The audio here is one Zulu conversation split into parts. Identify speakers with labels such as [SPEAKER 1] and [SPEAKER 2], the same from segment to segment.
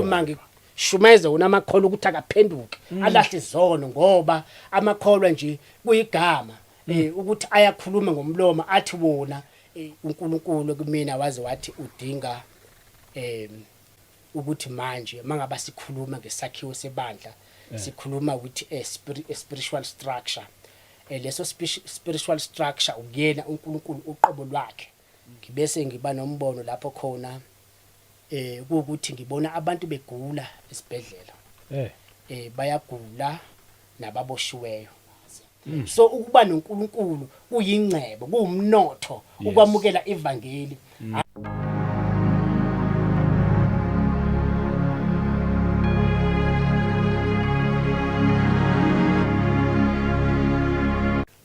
[SPEAKER 1] Uma ngishumayeza wona amakholwa ukuthi akaphenduke alahle izono, ngoba amakholwa nje kuyigama ukuthi ayakhuluma ngomlomo athi wona uNkulunkulu kumina waze wathi udinga ukuthi manje mangaba sikhuluma ngesakhiwo sebandla, sikhuluma with a spiritual structure. Leso spiritual structure ukuyena uNkulunkulu uqobo lwakhe. Ngibese ngiba nombono lapho khona kuwukuthi ngibona abantu begula esibhedlela. Bayagula nababoshiweyo. So ukuba noNkulunkulu kuyingcebo, kuwumnotho ukwamukela ivangeli.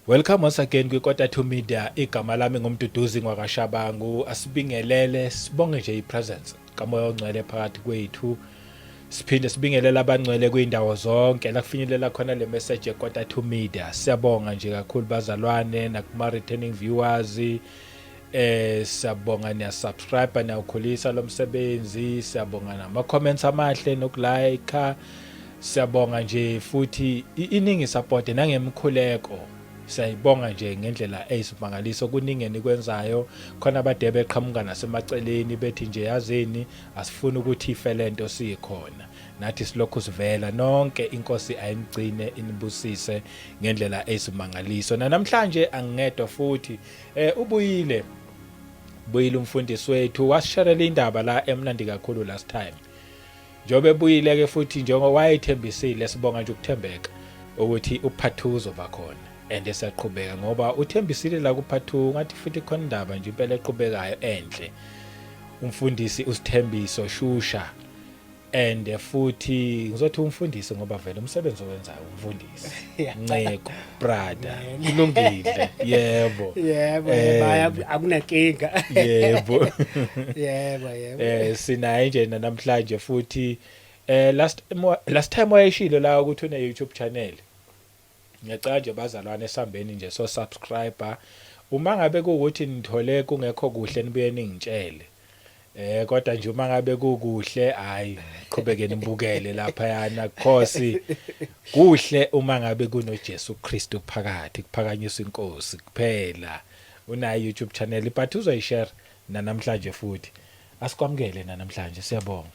[SPEAKER 2] Welcome once again kwiKota 2 Media. Igama lami nguMduduzi ngwakaShabangu. Asibingelele, sibonge nje ipresence kaMoya oNgcwele phakathi kwethu. Siphinde sibingelele abangcwele kwindawo zonke la kufinyelela khona le message yeKota 2 Media. Siyabonga nje kakhulu bazalwane nakuma returning viewers. Siyabonga niya subscribe, niyawukhulisa lo msebenzi. Siyabonga nama comments amahle nokulike. Siyabonga nje futhi iningi support nangemkhuleko. Siyayibonga nje ngendlela eyisimangaliso kuningi enikwenzayo. Khona abade beqhamuka nasemaceleni bethi nje yazini asifuni ukuthi ife lento sikhona. Nathi silokhu sivela nonke, inkosi ayinigcine inibusise ngendlela eyisimangaliso. Namhlanje angingedwa futhi, ubuyile buyile umfundisi wethu, wasisharela indaba la emnandi kakhulu last time. Njengoba ebuyile ke futhi njengoba wayethembisile, sibonga nje ukuthembeka ukuthi upart 2 uzoba khona and esiyaqhubeka ngoba uthembisile la ku part 2, ngathi futhi khona indaba nje impela eqhubekayo enhle. Umfundisi uSithembiso Shusha, and futhi ngizothi umfundisi ngoba vele umsebenzi owenzayo umfundisi. Nceko brother, kulungile, yebo.
[SPEAKER 1] Yebo, yebo, akunankinga.
[SPEAKER 2] Yebo.
[SPEAKER 1] Yebo.
[SPEAKER 2] Sinaye nje namhlanje futhi. Last time wayeshilo la ukuthi une YouTube channel. Ngiyacela nje bazalwane esambeni nje so subscriber. Uma ngabe kuwukuthi nithole kungekho kuhle nibuye ningitshele. Kodwa nje uma ngabe kukuhle, hayi, qhubeke nibukele lapha yana khosi kuhle. Uma ngabe kuno Jesu Kristu phakathi, kuphakanyiswa inkosi kuphela. Unayo YouTube channel but uzoyishare namhlanje futhi. Asikwamukele namhlanje, siyabonga.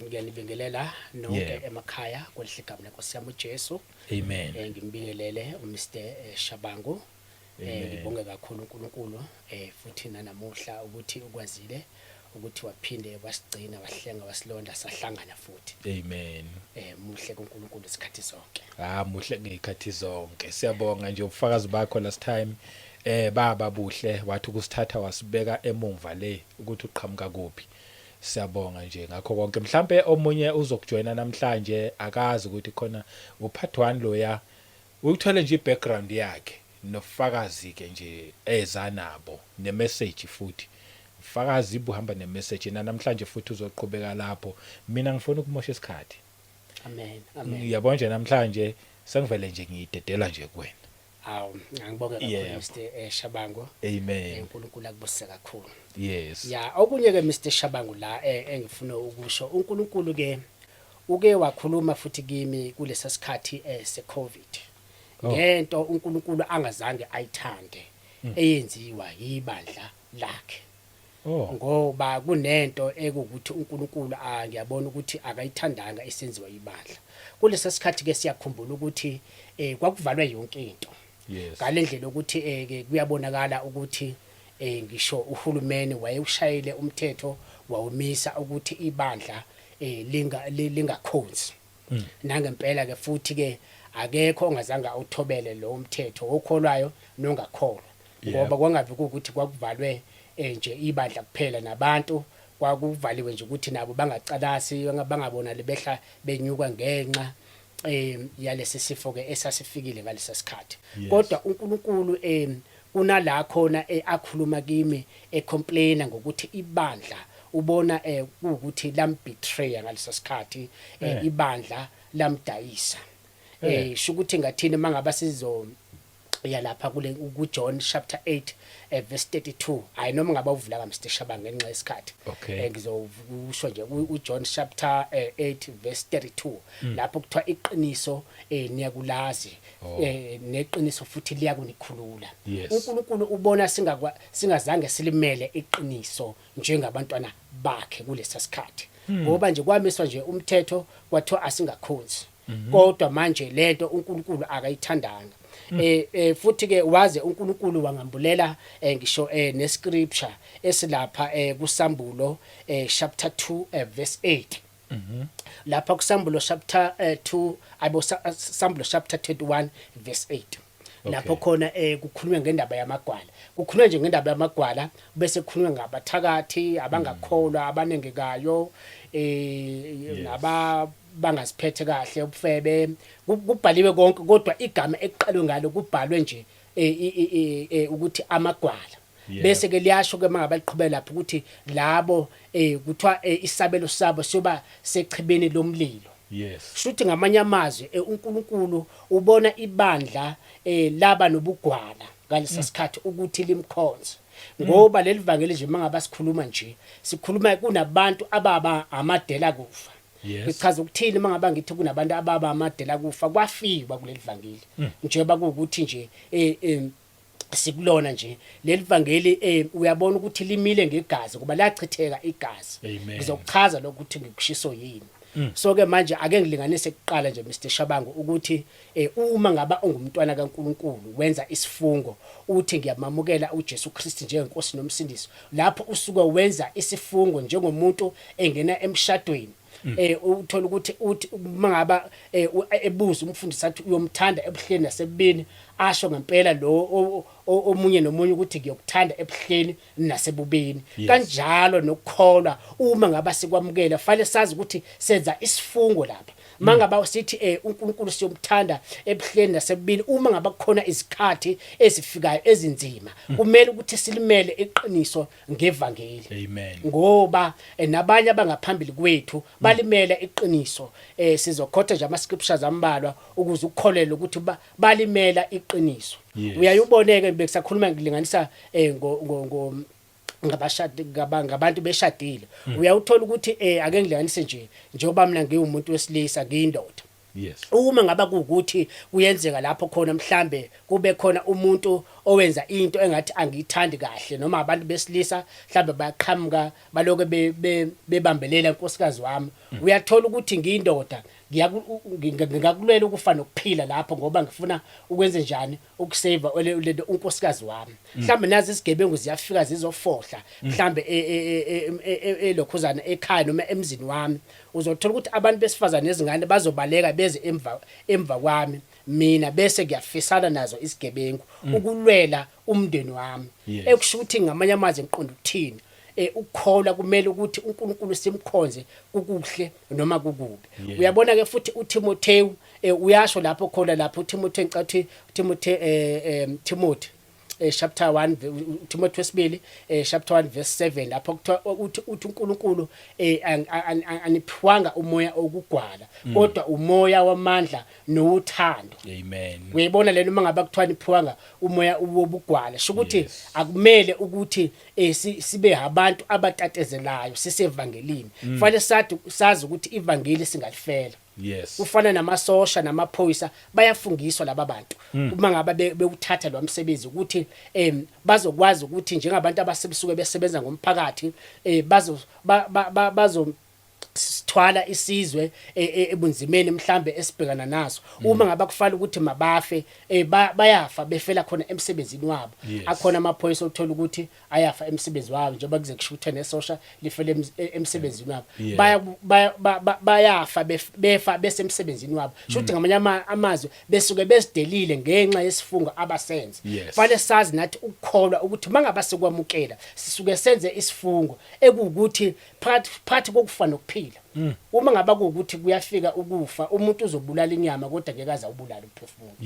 [SPEAKER 1] Ngiyanibingelela nonke emakhaya kwelihle igama lenkosi yami uJesu.
[SPEAKER 2] Amen.
[SPEAKER 1] Ngimbingelele uMr Shabangu. Ngibonge kakhulu uNkulunkulu futhi nanamuhla ukuthi ukwazile ukuthi waphinde wasigcina, wahlenga, wasilonda, sahlangana futhi.
[SPEAKER 2] Amen.
[SPEAKER 1] Muhle kuNkulunkulu isikhathi sonke.
[SPEAKER 2] Ah, muhle ngezikhathi zonke. Siyabonga nje ubufakazi bakho last time. Baba buhle, wathi ukusithatha wasibeka emumva le ukuthi uqhamuka kuphi. Siyabonga nje ngakho konke. Mhlambe omunye uzokujoyina namhlanje akazi ukuthi khona upart 1 loya. Uthole nje ibackground yakhe nofakazi ke nje eza nabo ne message futhi. Ufakazi buhamba ne message namhlanje futhi uzoqhubeka lapho. Mina ngifuna ukumosha isikhathi.
[SPEAKER 1] Amen. Amen.
[SPEAKER 2] Yabo nje namhlanje sengivele nje ngiyidedela nje kuwena.
[SPEAKER 1] Awu, ngibonge kakhulu Mr Shabangu.
[SPEAKER 2] Amen.
[SPEAKER 1] uNkulunkulu akubusise kakhulu.
[SPEAKER 2] Yes.
[SPEAKER 1] Ya, okunye ke Mr Shabangu la engifuna ukusho, uNkulunkulu ke uke wakhuluma futhi kimi kulesa sikhathi se COVID. Ngento uNkulunkulu angazange ayithande eyenziwa yibandla lakhe. Ngoba kunento ekukuthi uNkulunkulu ngiyabona ukuthi akayithandanga esenziwa ibandla. Kulesa sikhathi ke siyakhumbula ukuthi kwakuvalwe yonke into. Ngalendlela ukuthi ke kuyabonakala ukuthi ngisho uhulumeni wayewushayile umthetho wawumisa ukuthi ibandla linga lingakhonzi. Nangempela ke futhi ke akekho ongazange awuthobele lo mthetho, okholwayo nongakholwa. Ngoba kwangavi ukuthi kwakuvalwe nje ibandla kuphela, nabantu kwakuvaliwe nje ukuthi nabo bangacalasi, bangabonali behla benyuka ngenxa yalesi sifo ke esasifikile ngalesa sikhathi. Kodwa uNkulunkulu kunala khona akhuluma kimi ecomplaina ngokuthi ibandla ubona kuwukuthi lambetraya ngalesa sikhathi, ibandla lamdayisa. Sho ukuthi ngathini mangaba sizo Yalapha kule kuJohn chapter 8 verse 32. Hayi, noma ngaba uvula kaMr Shabang ngenxa yesikhathi. Ngizokusho nje uJohn chapter 8 verse 32, lapho kuthiwa iqiniso niyakulazi, neqiniso futhi liyakunikhulula. UNkulunkulu ubona singakwa singazange silimele iqiniso njengabantwana bakhe kulesa sikhathi, ngoba nje kwamiswa nje umthetho, kwathiwa asingakhonzi, kodwa manje lento uNkulunkulu akayithandanga. Futhi ke waze uNkulunkulu wangambulela ngisho nescripture esilapha kusambulo chapter 2 verse 8. Lapha kusambulo chapter 2 abo sambulo chapter 21 verse 8, lapho khona kukhulunywa ngendaba yamagwala, kukhulunywa nje ngendaba yamagwala, bese kukhulunywa ngabathakathi abangakholwa abanengekayo, naba bangaziphethe kahle, ubufebe. Kubhaliwe konke, kodwa igama ekuqalwe ngalo kubhalwe nje ukuthi amagwala. Bese ke liyasho ke mangabe liqhubeka lapho ukuthi labo kuthiwa isabelo sabo siyoba sechibeni lomlilo. Shuthi ngamanye amazwi, uNkulunkulu ubona ibandla laba nobugwala ngalesa sikhathi ukuthi limkhonze, ngoba leli vangeli nje mangaba sikhuluma nje, sikhuluma kunabantu ababa amadela kufa. Ngichaza ukuthini mangaba ngithi kunabantu ababa amadela kufa? Kwafiwa kuleli vangeli, njengoba kuwukuthi nje sikulona nje leli vangeli, uyabona ukuthi limile ngegazi ngoba lachitheka igazi.
[SPEAKER 2] Amen.
[SPEAKER 1] Ngizokuchaza lokho ukuthi ngikushiso yini. So ke manje ake ngilinganise kuqala nje, Mr Shabangu, ukuthi uma ngaba ungumntwana kaNkuluNkulu, wenza isifungo uthi ngiyamamukela uJesu Kristu njengenkosi nomsindisi, lapho usuke wenza isifungo njengomuntu engena emshadweni. Uthola ukuthi uthi mangaba ebuza umfundisi athi uyomthanda ebuhleni nasebubini, asho ngempela lo omunye nomunye ukuthi ngiyokuthanda ebuhleni nasebubini. Kanjalo nokukholwa, uma ngaba sikwamukela, fanele sazi ukuthi senza isifungo lapha mangaba sithi uNkulunkulu siyomthanda ebuhleni nasebubini. Uma ngaba kukhona izikhathi ezifikayo ezinzima, kumele ukuthi silimele iqiniso ngevangeli.
[SPEAKER 2] Amen.
[SPEAKER 1] Ngoba nabanye abangaphambili kwethu balimela iqiniso. Sizokhotha nje ama scriptures ambalwa ukuze ukukholelwe ukuthi balimela iqiniso. Uyayuboneke bekusakhuluma ngilinganisa ngo ngo ngo ngabashadi ngabantu beshadile, uyawuthola ukuthi ake ngilinganise nje, njengoba mina ngiwumuntu wesilisa, ngiyindoda, uma ngaba kuwukuthi kuyenzeka lapho khona mhlambe kube khona umuntu owenza into engathi angiyithandi kahle, noma abantu besilisa mhlambe bayaqhamuka baloke bebambelela inkosikazi wami, uyathola ukuthi ngiyindoda ngingakulwela ukufa nokuphila lapho, ngoba ngifuna ukwenze njani? Ukusave lento unkosikazi wami. Mhlambe nazi izigebengu ziyafika zizofohla mhlambe elokhuzana ekhaya noma emzini wami, uzothola ukuthi abantu besifazane nezingane bazobaleka beze emva kwami mina, bese ngiyafisana nazo izigebengu ukulwela umndeni wami. Ekusho ukuthi ngamanye amazwi ngiqonda ukuthini? Ukukholwa kumele ukuthi uNkulunkulu simkhonze kukuhle noma kukubi. Uyabona ke futhi uTimotheo uyasho lapho khona lapho uTimotheo, ngicathi uTimotheo, Timothy chapter 1, Timothy wesibili chapter 1 verse 7, lapho kuthiwa uthi uNkulunkulu aniphiwanga umoya okugwala, kodwa umoya wamandla nothando.
[SPEAKER 2] Amen.
[SPEAKER 1] Uyayibona lento, uma ngabe kuthiwa niphiwanga umoya wobugwala, sho ukuthi akumele ukuthi sibe abantu abatatezelayo sisevangelini. Fanele sathi sazi ukuthi ivangeli singalifela. Kufana namasosha namaphoyisa, bayafungiswa laba bantu uma ngabe bewuthatha lo msebenzi ukuthi bazokwazi ukuthi njengabantu abasebusuke besebenza ngomphakathi bazo ba- ba- ba- bazo sithwala isizwe ebunzimeni mhlambe esibhekana naso. Uma ngaba kufala ukuthi mabafe, bayafa, befela khona emsebenzini wabo. Akhona amaphoyisa othola ukuthi ayafa emsebenzini wabo, njengoba kuze kushuthe nesosha lifele emsebenzini wabo. Bayafa, befa besemsebenzini wabo. Shuthi ngamanye amazwi besuke bezidelile ngenxa yesifungo abasenze. Fanele sazi nathi ukukholwa ukuthi mangaba sikwamukela, sisuke senze isifungo ekuwukuthi phakathi kokufa nokuphila. Uma ngaba kuwukuthi kuyafika ukufa, umuntu uzobulala inyama, kodwa ngeke aze awubulale umphefumulo.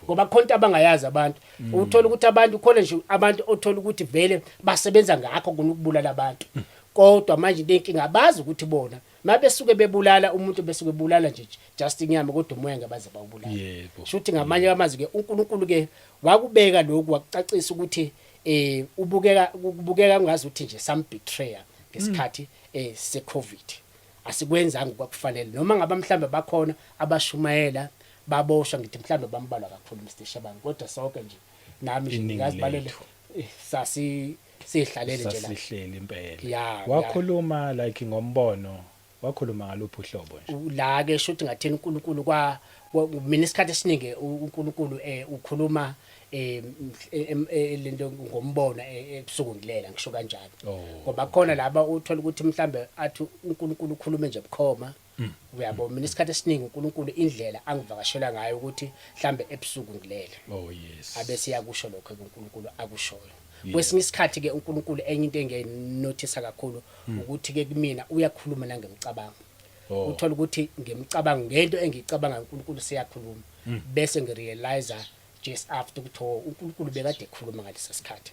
[SPEAKER 1] Ngoba khona into abangayazi abantu. Uthola ukuthi abantu khona nje, abantu othola ukuthi vele basebenza ngakho kunokubulala abantu, kodwa manje into enkinga abazi ukuthi bona Mabesuke bebulala umuntu, besuke bebulala nje just inyama, kodwa umoya ngabaze bawubulala. Shuthi ngamanye amazwi ke uNkulunkulu ke wakubeka lokhu, wakucacisa ukuthi ubukeka, kubukeka ngazi ukuthi nje sam-betrayer ngesikhathi se COVID, asikwenzanga kwakufanele. Noma ngaba mhlambe bakhona abashumayela baboshwa, ngithi mhlambe bambalwa kakhulu, Mr Shabangu, kodwa sonke nje, nami nje
[SPEAKER 2] Iningi
[SPEAKER 1] ngazibalele
[SPEAKER 2] lethu.
[SPEAKER 1] Sasi sihlalele nje la.
[SPEAKER 2] Sasihleli impela.
[SPEAKER 1] Ya.
[SPEAKER 2] Wakhuluma like ngombono, wakhuluma ngaluphi uhlobo nje?
[SPEAKER 1] La ke shuthi ngathini, uNkulunkulu kwa mina isikhathi esiningi uNkulunkulu ukhuluma lento ngombono ebusuku ngilela, ngisho kanjalo. Ngoba khona laba uthola ukuthi mhlambe athi uNkulunkulu ukhulume nje bukhoma, uyabo. Mina isikhathi esiningi uNkulunkulu indlela angivakashela ngayo ukuthi mhlambe ebusuku ngilele, abese yakusho lokho uNkulunkulu akushoyo. Kwesinye isikhathi ke uNkulunkulu, enye into engiyinothisa kakhulu ukuthi ke kumina uyakhuluma nangemicabango. Uthola ukuthi ngemicabango, ngento engiyicabanga, uNkulunkulu seyakhuluma, bese ngirealize just after ukuthi, oh, uNkulunkulu bekade ekhuluma ngalesa sikhathi.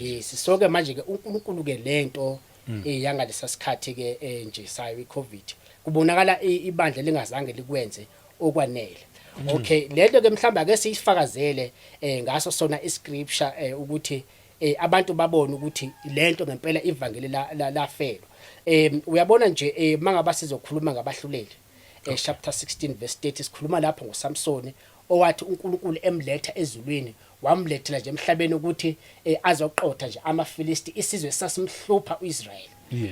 [SPEAKER 1] Yes, so ke manje ke uNkulunkulu ke lento yangalesa sikhathi ke nje sayo iCovid, kubonakala ibandla lingazange likwenze okwanele. Okay, lento ke mhlamba ake siyifakazele ngaso sona iscripture ukuthi abantu babone ukuthi lento ngempela ivangeli lafelwa. Uyabona nje, mangaba sizokhuluma ngabahluleli chapter 16 verse 30, sikhuluma lapho ngoSamsoni owathi uNkulunkulu emletha ezulwini wamlethela nje emhlabeni ukuthi azoqotha nje amaFilisti, isizwe sasimhlupha uIsrael.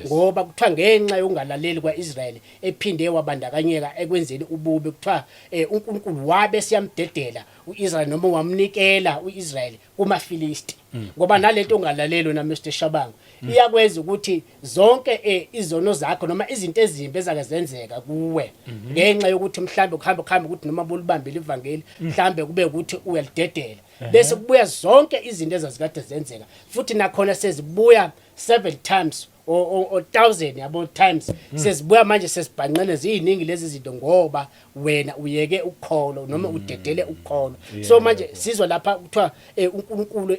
[SPEAKER 1] Ngoba kuthiwa ngenxa yokungalaleli kwaIsrael ephinde wabandakanyeka ekwenzeni ububi, kuthiwa uNkulunkulu wabe siyamdedela uIsrael noma wamnikela uIsrael kumaFilisti. Ngoba nalento ongalaleli na, Mr Shabangu, iyakwenza ukuthi zonke izono zakho noma izinto ezimbi ezake zenzeka kuwe ngenxa yokuthi mhlambe kuhamba kuhamba ukuthi noma bolibambile ivangeli, mhlambe kube ukuthi uyalidedela, bese kubuya zonke izinto ezazikade zenzeka, futhi nakhona sezibuya seven times or thousand, yabo, times, sezibuya manje sesibhanqene ziyiningi lezi zinto ngoba wena uyeke ukukholwa noma udedele ukukholwa. So manje sizwa lapha kuthiwa uNkulunkulu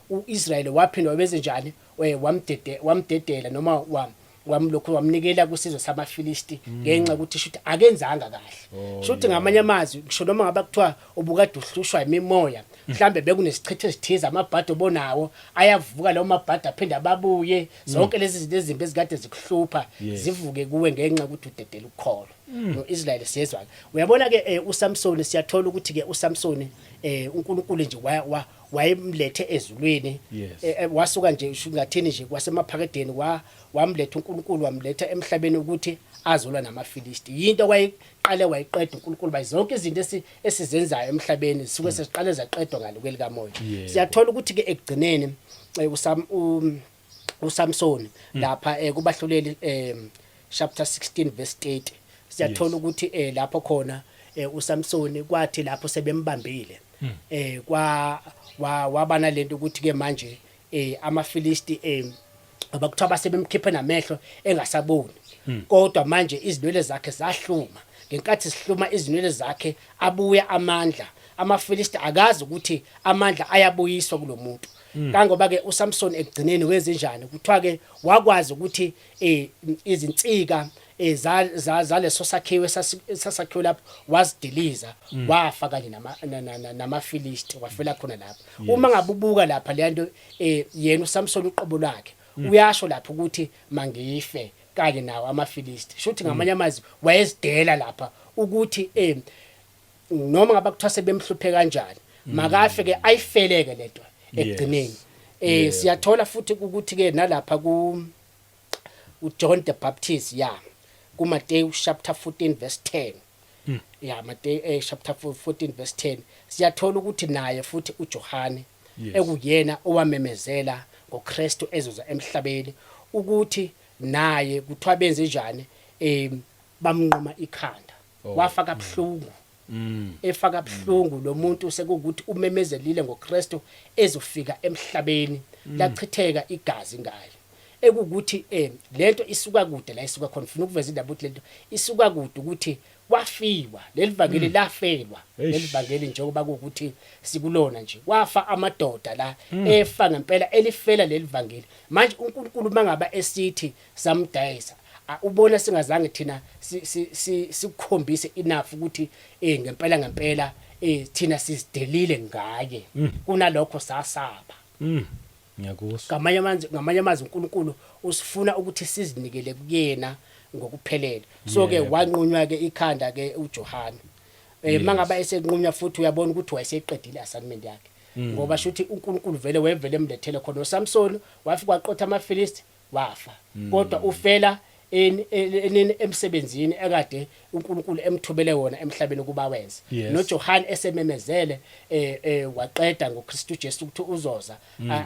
[SPEAKER 1] uIsrael waphinda wabenze njani? Wamdedela noma wamlokhu wamnikela kusizwe samaFilisti ngenxa ukuthi shuthi akenzanga kahle. Shuthi ngamanye amazwi, ngisho noma ngaba kuthiwa ubukade uhlushwa imimoya, mhlambe bekunesichitho esithize, amabhadi obonawo ayavuka, lawo mabhadi aphinde ababuye, zonke lezi zinto ezimbi ezikade zikuhlupha zivuke kuwe ngenxa ukuthi udedela ukukholwa. NoIsrael siyezwa ke, uyabona ke, uSamson, siyathola ukuthi ke uSamson uNkulunkulu nje wayemlethe ezulwini. Wasuka nje, ngathini nje, kwasemaphakadeni wamletha uNkulunkulu, wamletha emhlabeni ukuthi azolwa namaFilisti. Yinto wayiqale wayiqeda uNkulunkulu bayi zonke izinto esizenzayo emhlabeni zisuke sesiqale zaqedwa ngalo kwelikamoya. Siyathola ukuthi ke ekugcineni uSamson lapha kubahluleli chapter 16 verse 30, siyathola ukuthi lapho khona uSamson kwathi lapho sebembambile kwa waba nalento ukuthi ke manje amaFilisti abakuthiwa basebemkhiphe namehlo engasaboni, kodwa manje izinwele zakhe zahluma. Ngenkathi sihluma izinwele zakhe abuya amandla amaFilisti, akazi ukuthi amandla ayabuyiswa kulomuntu. Kangoba ke uSamson ekugcineni wenze njani? Kuthiwa ke wakwazi ukuthi izinsika zaleso sakhiwo sasakhiwe lapho wazidiliza, wafa kanye namaFilisti, wafela khona lapho. Uma ngabe ubuka lapha le nto, yena uSamson uqobo lwakhe uyasho lapho ukuthi mangife kanye nawo amaFilisti. Shuthi ngamanye amazwi wayezidela lapha ukuthi noma ngaba kuthiwa sebemhluphe kanjani, makafe ke, ayifeleke lento ekugcineni. Siyathola futhi ukuthi ke nalapha ku uJohn the Baptist, ya, kuMateyu chapter 14 verse 10, ya, Mateyu chapter 14 verse 10, siyathola ukuthi naye futhi uJohane ekuyena owamemezela ngoKristu ezoza emhlabeni, ukuthi naye kuthiwa benze njani? Bamnquma ikhanda. Wafa kabuhlungu, efa kabuhlungu lo muntu, sekuwukuthi umemezelile ngoKristu ezofika emhlabeni, lachitheka igazi ngaye. Ekukuthi lento isuka kude la isuka khona. Ufuna ukuveza indaba ukuthi lento isuka kude, ukuthi kwafiwa leli vangeli, lafelwa leli vangeli njengoba kuwukuthi sikulona nje, kwafa amadoda la efa ngempela elifela leli vangeli. Manje uNkulunkulu mangaba esithi samdayisa. Ubona singazange thina sikukhombise enough ukuthi ngempela ngempela thina sizidelile ngaye. Kunalokho sasaba.
[SPEAKER 2] Ngiyakuzwa.
[SPEAKER 1] Ngamanye amazwi uNkulunkulu usifuna ukuthi sizinikele kuyena ngokuphelele. So ke wanqunywa ke ikhanda ke uJohane. Mangaba esenqunywa futhi, uyabona ukuthi wayeseqedile assignment yakhe, ngoba shuthi uNkulunkulu vele wevele emlethele khona uSamson, wafika waqotha amaFilisti, wafa. Kodwa ufela enini emsebenzini ekade uNkulunkulu emthubele wona emhlabeni ukuba wenze. NoJohn esememezele waqeda ngoKristu Jesu ukuthi uzoza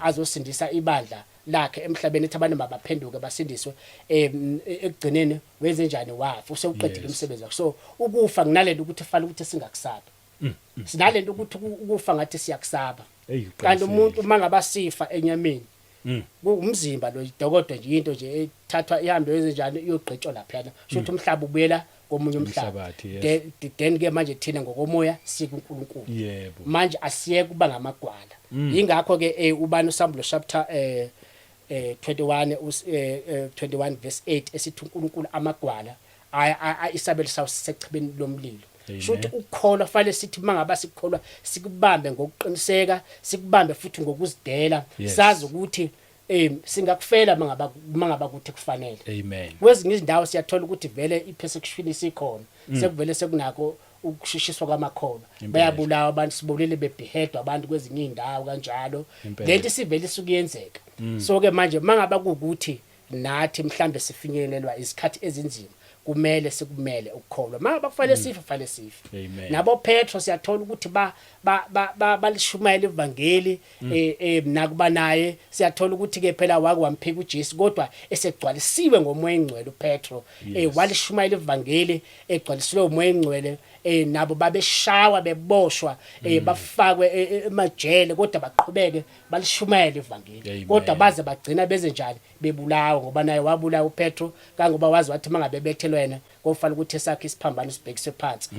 [SPEAKER 1] azosindisa ibandla lakhe emhlabeni, ethi abantu mabaphenduke basindiswe. Ekugcineni wenze njani? Wafa, usewuqedile umsebenzi wakhe. So ukufa kunalento ukuthi fanele ukuthi singakusabi. Sinalento ukuthi ukufa ngathi siyakusaba.
[SPEAKER 2] Eyi,
[SPEAKER 1] Kanti
[SPEAKER 2] uqinisile.
[SPEAKER 1] umuntu mangaba sifa enyameni, kuwumzimba lo, idokodo nje, into nje ethathwa ihambe yenze njani, iyogqitshwa laphana, sho ukuthi umhlaba ubuyela komunye umhlaba.
[SPEAKER 2] Umhlabathi, yes.
[SPEAKER 1] Then ke manje thina ngokomoya sikuNkulunkulu. Manje asiyeke kuba ngamagwala. Yingakho ke ubani, uSambulo chapter 21, 21 verse 8, esithi uNkulunkulu amagwala isabelo sawo sisechibeni lomlilo.
[SPEAKER 2] Amen.
[SPEAKER 1] Shuthi ukukholwa fanele sithi mangaba sikukholwa sikubambe ngokuqiniseka, sikubambe futhi ngokuzidela. Sazi ukuthi singakufela mangaba kuthi kufanele.
[SPEAKER 2] Amen.
[SPEAKER 1] Kwezinye izindawo siyathola ukuthi vele i-persecution isikhona, sekuvele sekunakho ukushishiswa kwamakholwa. Bayabulawa abantu, sibonile bebhehedwa abantu kwezinye izindawo kanjalo. Lento isivele isukuyenzeka. So ke manje mangaba kuukuthi nathi mhlambe sifinyelelwa izikhathi ezinzima, kumele sikumele ukukholwa. Mangaba kufanele sife, kufanele sife.
[SPEAKER 2] Amen.
[SPEAKER 1] Nabo Petro siyathola ukuthi ba ba ba- ba balishumayela ivangeli, nakuba naye siyathola ukuthi ke phela wake wamphika uJesu, kodwa esegcwalisiwe ngoMoya oNgcwele uPetro, walishumayela ivangeli egcwalisiwe uMoya oNgcwele. Nabo babeshawa, beboshwa, bafakwe emajele, kodwa baqhubeke balishumayela ivangeli.
[SPEAKER 2] Amen.
[SPEAKER 1] Kodwa baze bagcina beze njani? Bebulawa, ngoba naye wabulawa uPetro, kangoba wazi wathi mangabe bethelwe yena kofanele ukuthi esakhe isiphambano sibhekiswe phansi.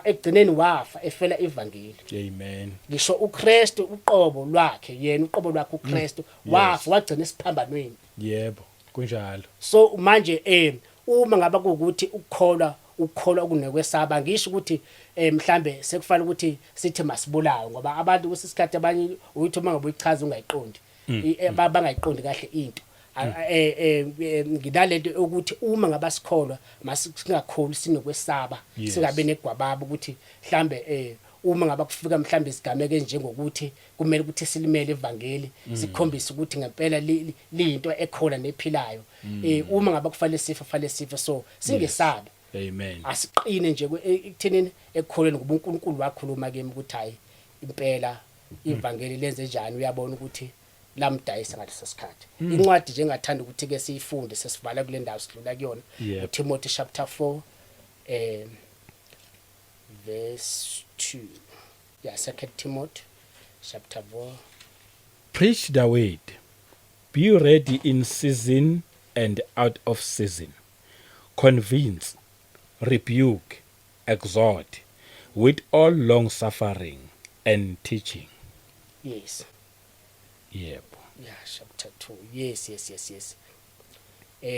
[SPEAKER 1] Ekugcineni wafa efela ivangeli.
[SPEAKER 2] Amen.
[SPEAKER 1] Ngisho uKristu uqobo lwakhe, yena uqobo lwakhe uKristu, wafa, wagcina esiphambanweni.
[SPEAKER 2] Yebo, kunjalo.
[SPEAKER 1] So manje uma ngaba kuukuthi ukukholwa okunekwesaba, ngisho ukuthi mhlambe sekufanele ukuthi sithi masibulawe, ngoba abantu kusisikhathi abanye uyithi uma ngabe uyichaza ungayiqondi, bangayiqondi kahle into. Nginalento ukuthi uma ngaba sikholwa masingakholi sinokwesaba, singabe negwababa ukuthi mhlambe uma ngaba kufika mhlambe isigameko njengokuthi kumele ukuthi silimele ivangeli, sikhombise ukuthi ngempela liyinto ekhona nephilayo. Uma ngaba kufanele sife, kufanele sife. So singesabi.
[SPEAKER 2] Amen.
[SPEAKER 1] Asiqine nje ekuthenini ekukholweni, ngoba uNkulunkulu wakhuluma kimi ukuthi hayi, impela ivangeli lenze njani, uyabona ukuthi lamdayisa ngaleso sikhathi. Incwadi nje engathanda ukuthi ke siyifunde sesivala kule ndawo sidlula kuyona, uTimothy chapter 4 verse 2, yeah, Second Timothy chapter 4.
[SPEAKER 2] Preach the word. Be ready in season and out of season. Convince, rebuke, exhort with all long suffering and teaching. Yebo.
[SPEAKER 1] Yeah, chapter 2, yes.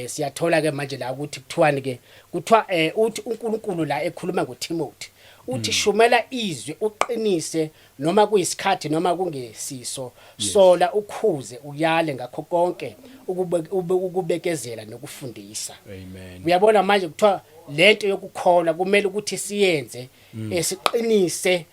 [SPEAKER 1] Siyathola ke manje la ukuthi kuthiwani ke. Kuthiwa uthi uNkulunkulu la ekhuluma ngoTimothy, uthi shumela izwi, uqinise noma kuyisikhathi noma kungesiso, sola, ukhuze, uyale ngakho konke ukubekezela nokufundisa.
[SPEAKER 2] Amen.
[SPEAKER 1] Uyabona manje kuthiwa lento yokukholwa kumele ukuthi siyenze, siqinise,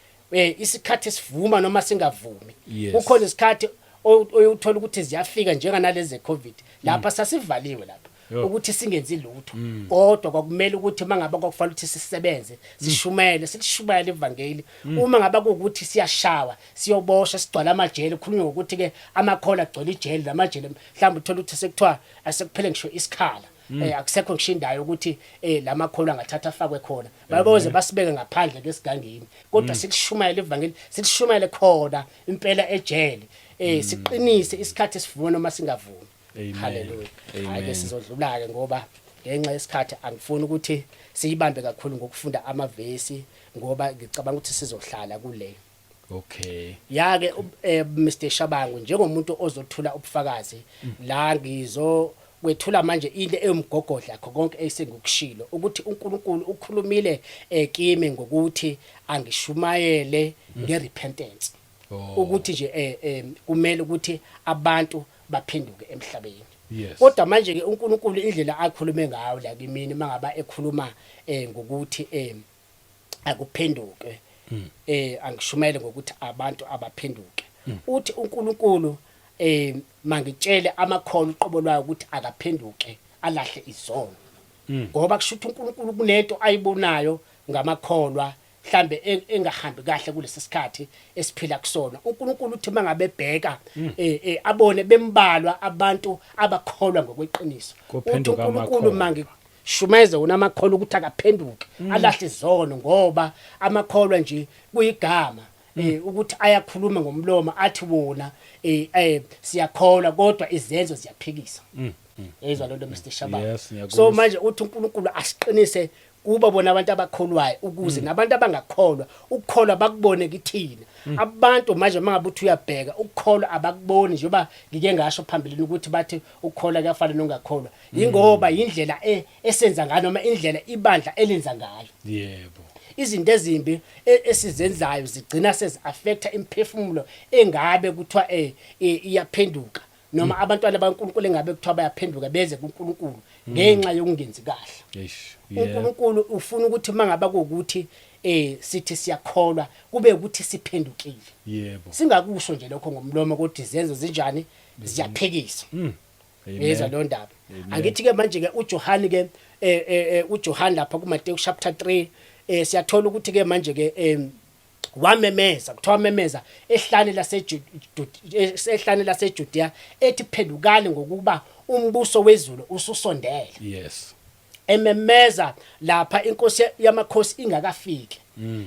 [SPEAKER 1] isikhathi sivuma noma singavumi. Kukhona isikhathi oyuthola ukuthi ziyafika njenganalezi ze-COVID, lapha sasivaliwe lapha ukuthi singenzi lutho, kodwa kwakumele ukuthi mangaba kwakufanele ukuthi sisebenze, sishumele, silishumayele ivangeli. Uma ngaba kuwukuthi siyashawa, siyoboshwa, sigcwala amajele, khulunywa ngokuthi ke amakhola agcwele ijele namajele, mhlawumbe uthola ukuthi sekuthiwa asekuphele ngisho isikhala, akusekho ngisho indawo ukuthi lamakholwa angathatha afakwe khona, baboze basibeke ngaphandle kesigangeni, kodwa silishumayele ivangeli, silishumayele khona impela ejele, siqinise isikhathi sivuma noma singavumi.
[SPEAKER 2] Amen.
[SPEAKER 1] Haleluya.
[SPEAKER 2] Amen.
[SPEAKER 1] Hayi ke, sizodlula ke ngoba ngenxa yesikhathi angifuni ukuthi siyibambe kakhulu ngokufunda amavesi, ngoba ngicabanga ukuthi sizohlala kule. Ya ke, Mr Shabangu, njengomuntu ozothula ubufakazi la, ngizo kwethula manje into ewumgogodla kho konke esengikushilo, ukuthi uNkulunkulu ukhulumile kimi ngokuthi angishumayele ngerepentance, ukuthi nje kumele ukuthi abantu baphenduke emhlabeni. Kodwa manje ke uNkulunkulu, indlela akhulume ngayo la kimini, mangaba ekhuluma ngokuthi akuphenduke, angishumayele ngokuthi abantu abaphenduke, uthi uNkulunkulu mangitshele amakholwa uqobo lwayo ukuthi akaphenduke, alahle izono, ngoba kusho ukuthi uNkulunkulu kunento ayibonayo ngamakholwa mhlambe engahambi kahle kulesi sikhathi esiphila kusona. uNkulunkulu uthi mangabe ebheka abone bembalwa abantu abakholwa ngokweqiniso. Uthi
[SPEAKER 2] Kuphenduka
[SPEAKER 1] uNkulunkulu
[SPEAKER 2] amakholwa.
[SPEAKER 1] Mangishumayeze wona amakholwa ukuthi akaphenduke, alahle izono, ngoba amakholwa nje kuyigama ukuthi ayakhuluma ngomlomo, athi wona siyakholwa, kodwa izenzo ziyaphikisa. Yezwa lonto, Mr Shabana?
[SPEAKER 2] Yes, ngiyakuzwa.
[SPEAKER 1] So manje uthi uNkulunkulu asiqinise kuba bona abantu abakholwayo, ukuze nabantu abangakholwa ukukholwa bakubone kithina. Abantu manje mangabe uthi uyabheka, ukukholwa abakuboni, njengoba ngike ngasho phambilini ukuthi bathi ukukholwa kuyafana nokungakholwa, yingoba indlela esenza ngayo noma indlela ibandla elenza ngayo. Izinto ezimbi esizenzayo zigcina sezi-affecta imiphefumulo engabe kuthiwa iyaphenduka, noma abantwana baNkulunkulu engabe kuthiwa bayaphenduka beze kuNkulunkulu, ngenxa yokungenzi kahle.
[SPEAKER 2] Eish, yebo.
[SPEAKER 1] uNkulunkulu ufuna ukuthi mangaba kuwukuthi sithi siyakholwa, kube ukuthi siphendukile. Singakusho nje lokho ngomlomo, kodwa izenzo zinjani? Ziyaphikisa. Yezwa
[SPEAKER 2] Amen.
[SPEAKER 1] leyo ndaba?
[SPEAKER 2] Amen.
[SPEAKER 1] Angithi ke manje ke uJohn ke uJohn lapha kuMateyu chapter 3, siyathola ukuthi ke manje ke wamemeza, kuthiwa wamemeza ehlane laseJudea ethi, "Phendukani, ngokuba umbuso wezulu ususondele." Ememeza lapha inkosi yamakhosi ingakafiki.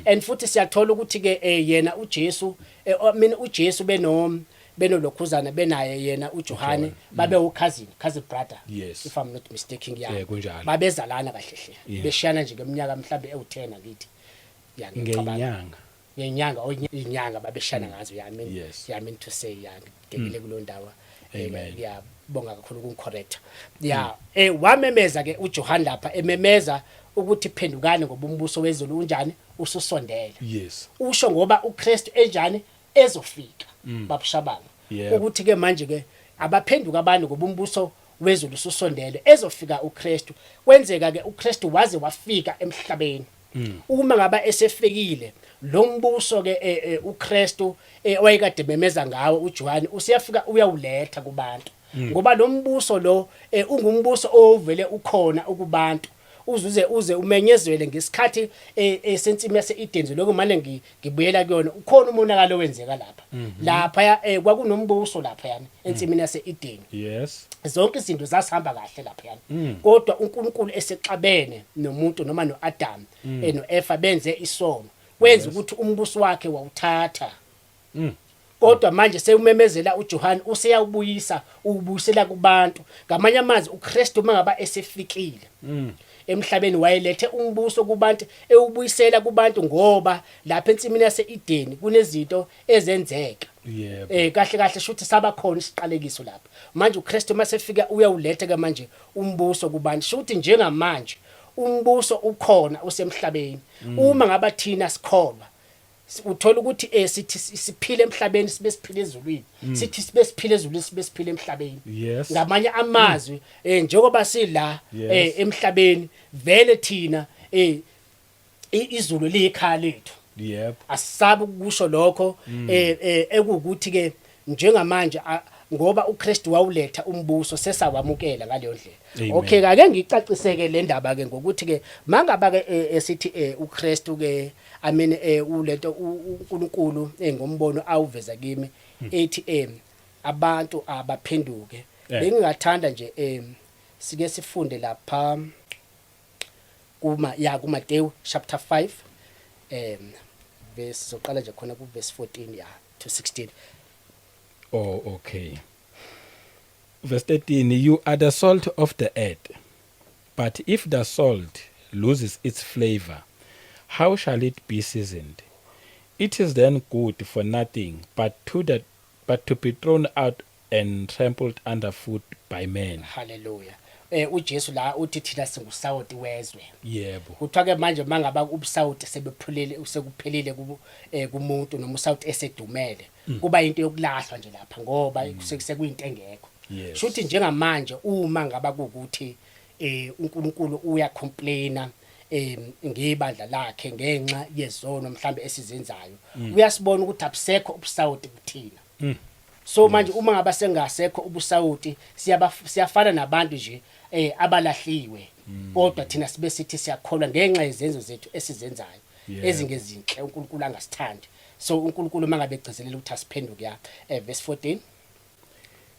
[SPEAKER 1] And futhi siyathola ukuthi ke yena uJesu, I mean, uJesu benolokhuzana, benaye yena uJohane, babe ucousin, cousin brother, if I'm not mistaken, yeah.
[SPEAKER 2] Kunjalo.
[SPEAKER 1] Babezalana kahle hle, beshiyana nje ngeminyaka mhlambe ewu10, angithi? Yeah, ngiyacabanga.
[SPEAKER 2] Ngenyanga.
[SPEAKER 1] Ngenyanga or inyanga babeshana ngazo, yeah, I mean, yeah, I mean to say, yeah, ngigekile kulo ndawo.
[SPEAKER 2] Amen.
[SPEAKER 1] Ngiyabonga kakhulu ukungicorrect. Yeah, wamemeza ke uJohn lapha, ememeza ukuthi, "Phendukani, ngoba umbuso wezulu unjani? Ususondele." Usho ngoba uKristu enjani? Ezofika, babushabanga. Ukuthi ke manje ke abaphenduka abantu, ngoba umbuso wezulu ususondele, ezofika uKristu. Kwenzeka ke uKristu waze wafika emhlabeni. Uma ngaba esefikile lo mbuso ke, uKristu owayekade memeza ngawo uJohn, usiyafika uyawuletha kubantu, ngoba lo mbuso lo ungumbuso owuvele ukhona ukubantu, uzuze uze umenyezele ngesikhathi sensimi yase-Eden. Lokho manje ngibuyela kuyona, ukhona umonakalo owenzeka lapha. Lapha kwakunombuso lapha yani ensimini yase-Eden. Zonke izinto zasihamba kahle lapha yani, kodwa uNkulunkulu esexabene nomuntu noma noAdam noEva, benze isono, kwenza ukuthi umbuso wakhe wawuthatha. Kodwa manje sewumemezela uJohn, useyawubuyisa, ubuyisela kubantu. Ngamanye amazwi, uKristu mangaba esefikile emhlabeni, wayelethe umbuso kubantu, ewubuyisela kubantu, ngoba lapha ensimini yase-Eden kunezinto ezenzeka. Kahle kahle shuthi saba khona isiqalekiso lapha. Manje uKristu masefika uyawuletha ke manje umbuso kubantu. Shuthi njengamanje umbuso ukhona, usemhlabeni. Uma ngaba thina sikholwa, uthola ukuthi sithi siphile emhlabeni sibe siphile ezulwini, sithi sibe siphile ezulwini sibe siphile emhlabeni. Ngamanye amazwi, njengoba sila emhlabeni, vele thina izulu liyikhaya lethu. Asisabi ukusho lokho. Ekuwukuthi ke njengamanje ngoba uKristu wawuletha umbuso, sesawamukela ngaleyo ndlela.
[SPEAKER 2] Amen.
[SPEAKER 1] Okay, ake ngicaciseke le ndaba ke ngokuthi ke mangaba ke esithi uKristu ke, I mean, ulento uNkulunkulu ngombono awuveza kimi ethi abantu abaphenduke, bengingathanda nje sike sifunde lapha kuma ya kuMateyu chapter 5, verse, soqala nje khona ku verse 14, ya, to 16.
[SPEAKER 2] Oh, okay. Verse 13: You are the salt of the earth. But if the salt loses its flavor, how shall it be seasoned? It is then good for nothing but to be thrown out. and trampled underfoot by men.
[SPEAKER 1] Haleluya. UJesu la uthi thina singusawoti wezwe.
[SPEAKER 2] Yebo.
[SPEAKER 1] Kuthiwa ke manje mangaba ubusawoti sebephulile, sekuphelile kumuntu, noma usawoti esedumele, kuba into yokulahlwa nje lapha, ngoba sekuyinto engekho. Shuthi njengamanje uma ngaba kuukuthi uNkulunkulu uyacomplaina ngebandla lakhe ngenxa yezono mhlambe esizenzayo, uyasibona ukuthi abusekho ubusawoti kuthina. So manje uma ngaba sengasekho ubusawoti, siyafana nabantu nje abalahliwe, kodwa thina sibe sithi siyakholwa ngenxa yezenzo zethu esizenzayo ezingezinhle uNkulunkulu angasithandi. So uNkulunkulu mangabe egcizelela ukuthi asiphenduke ya, verse 14.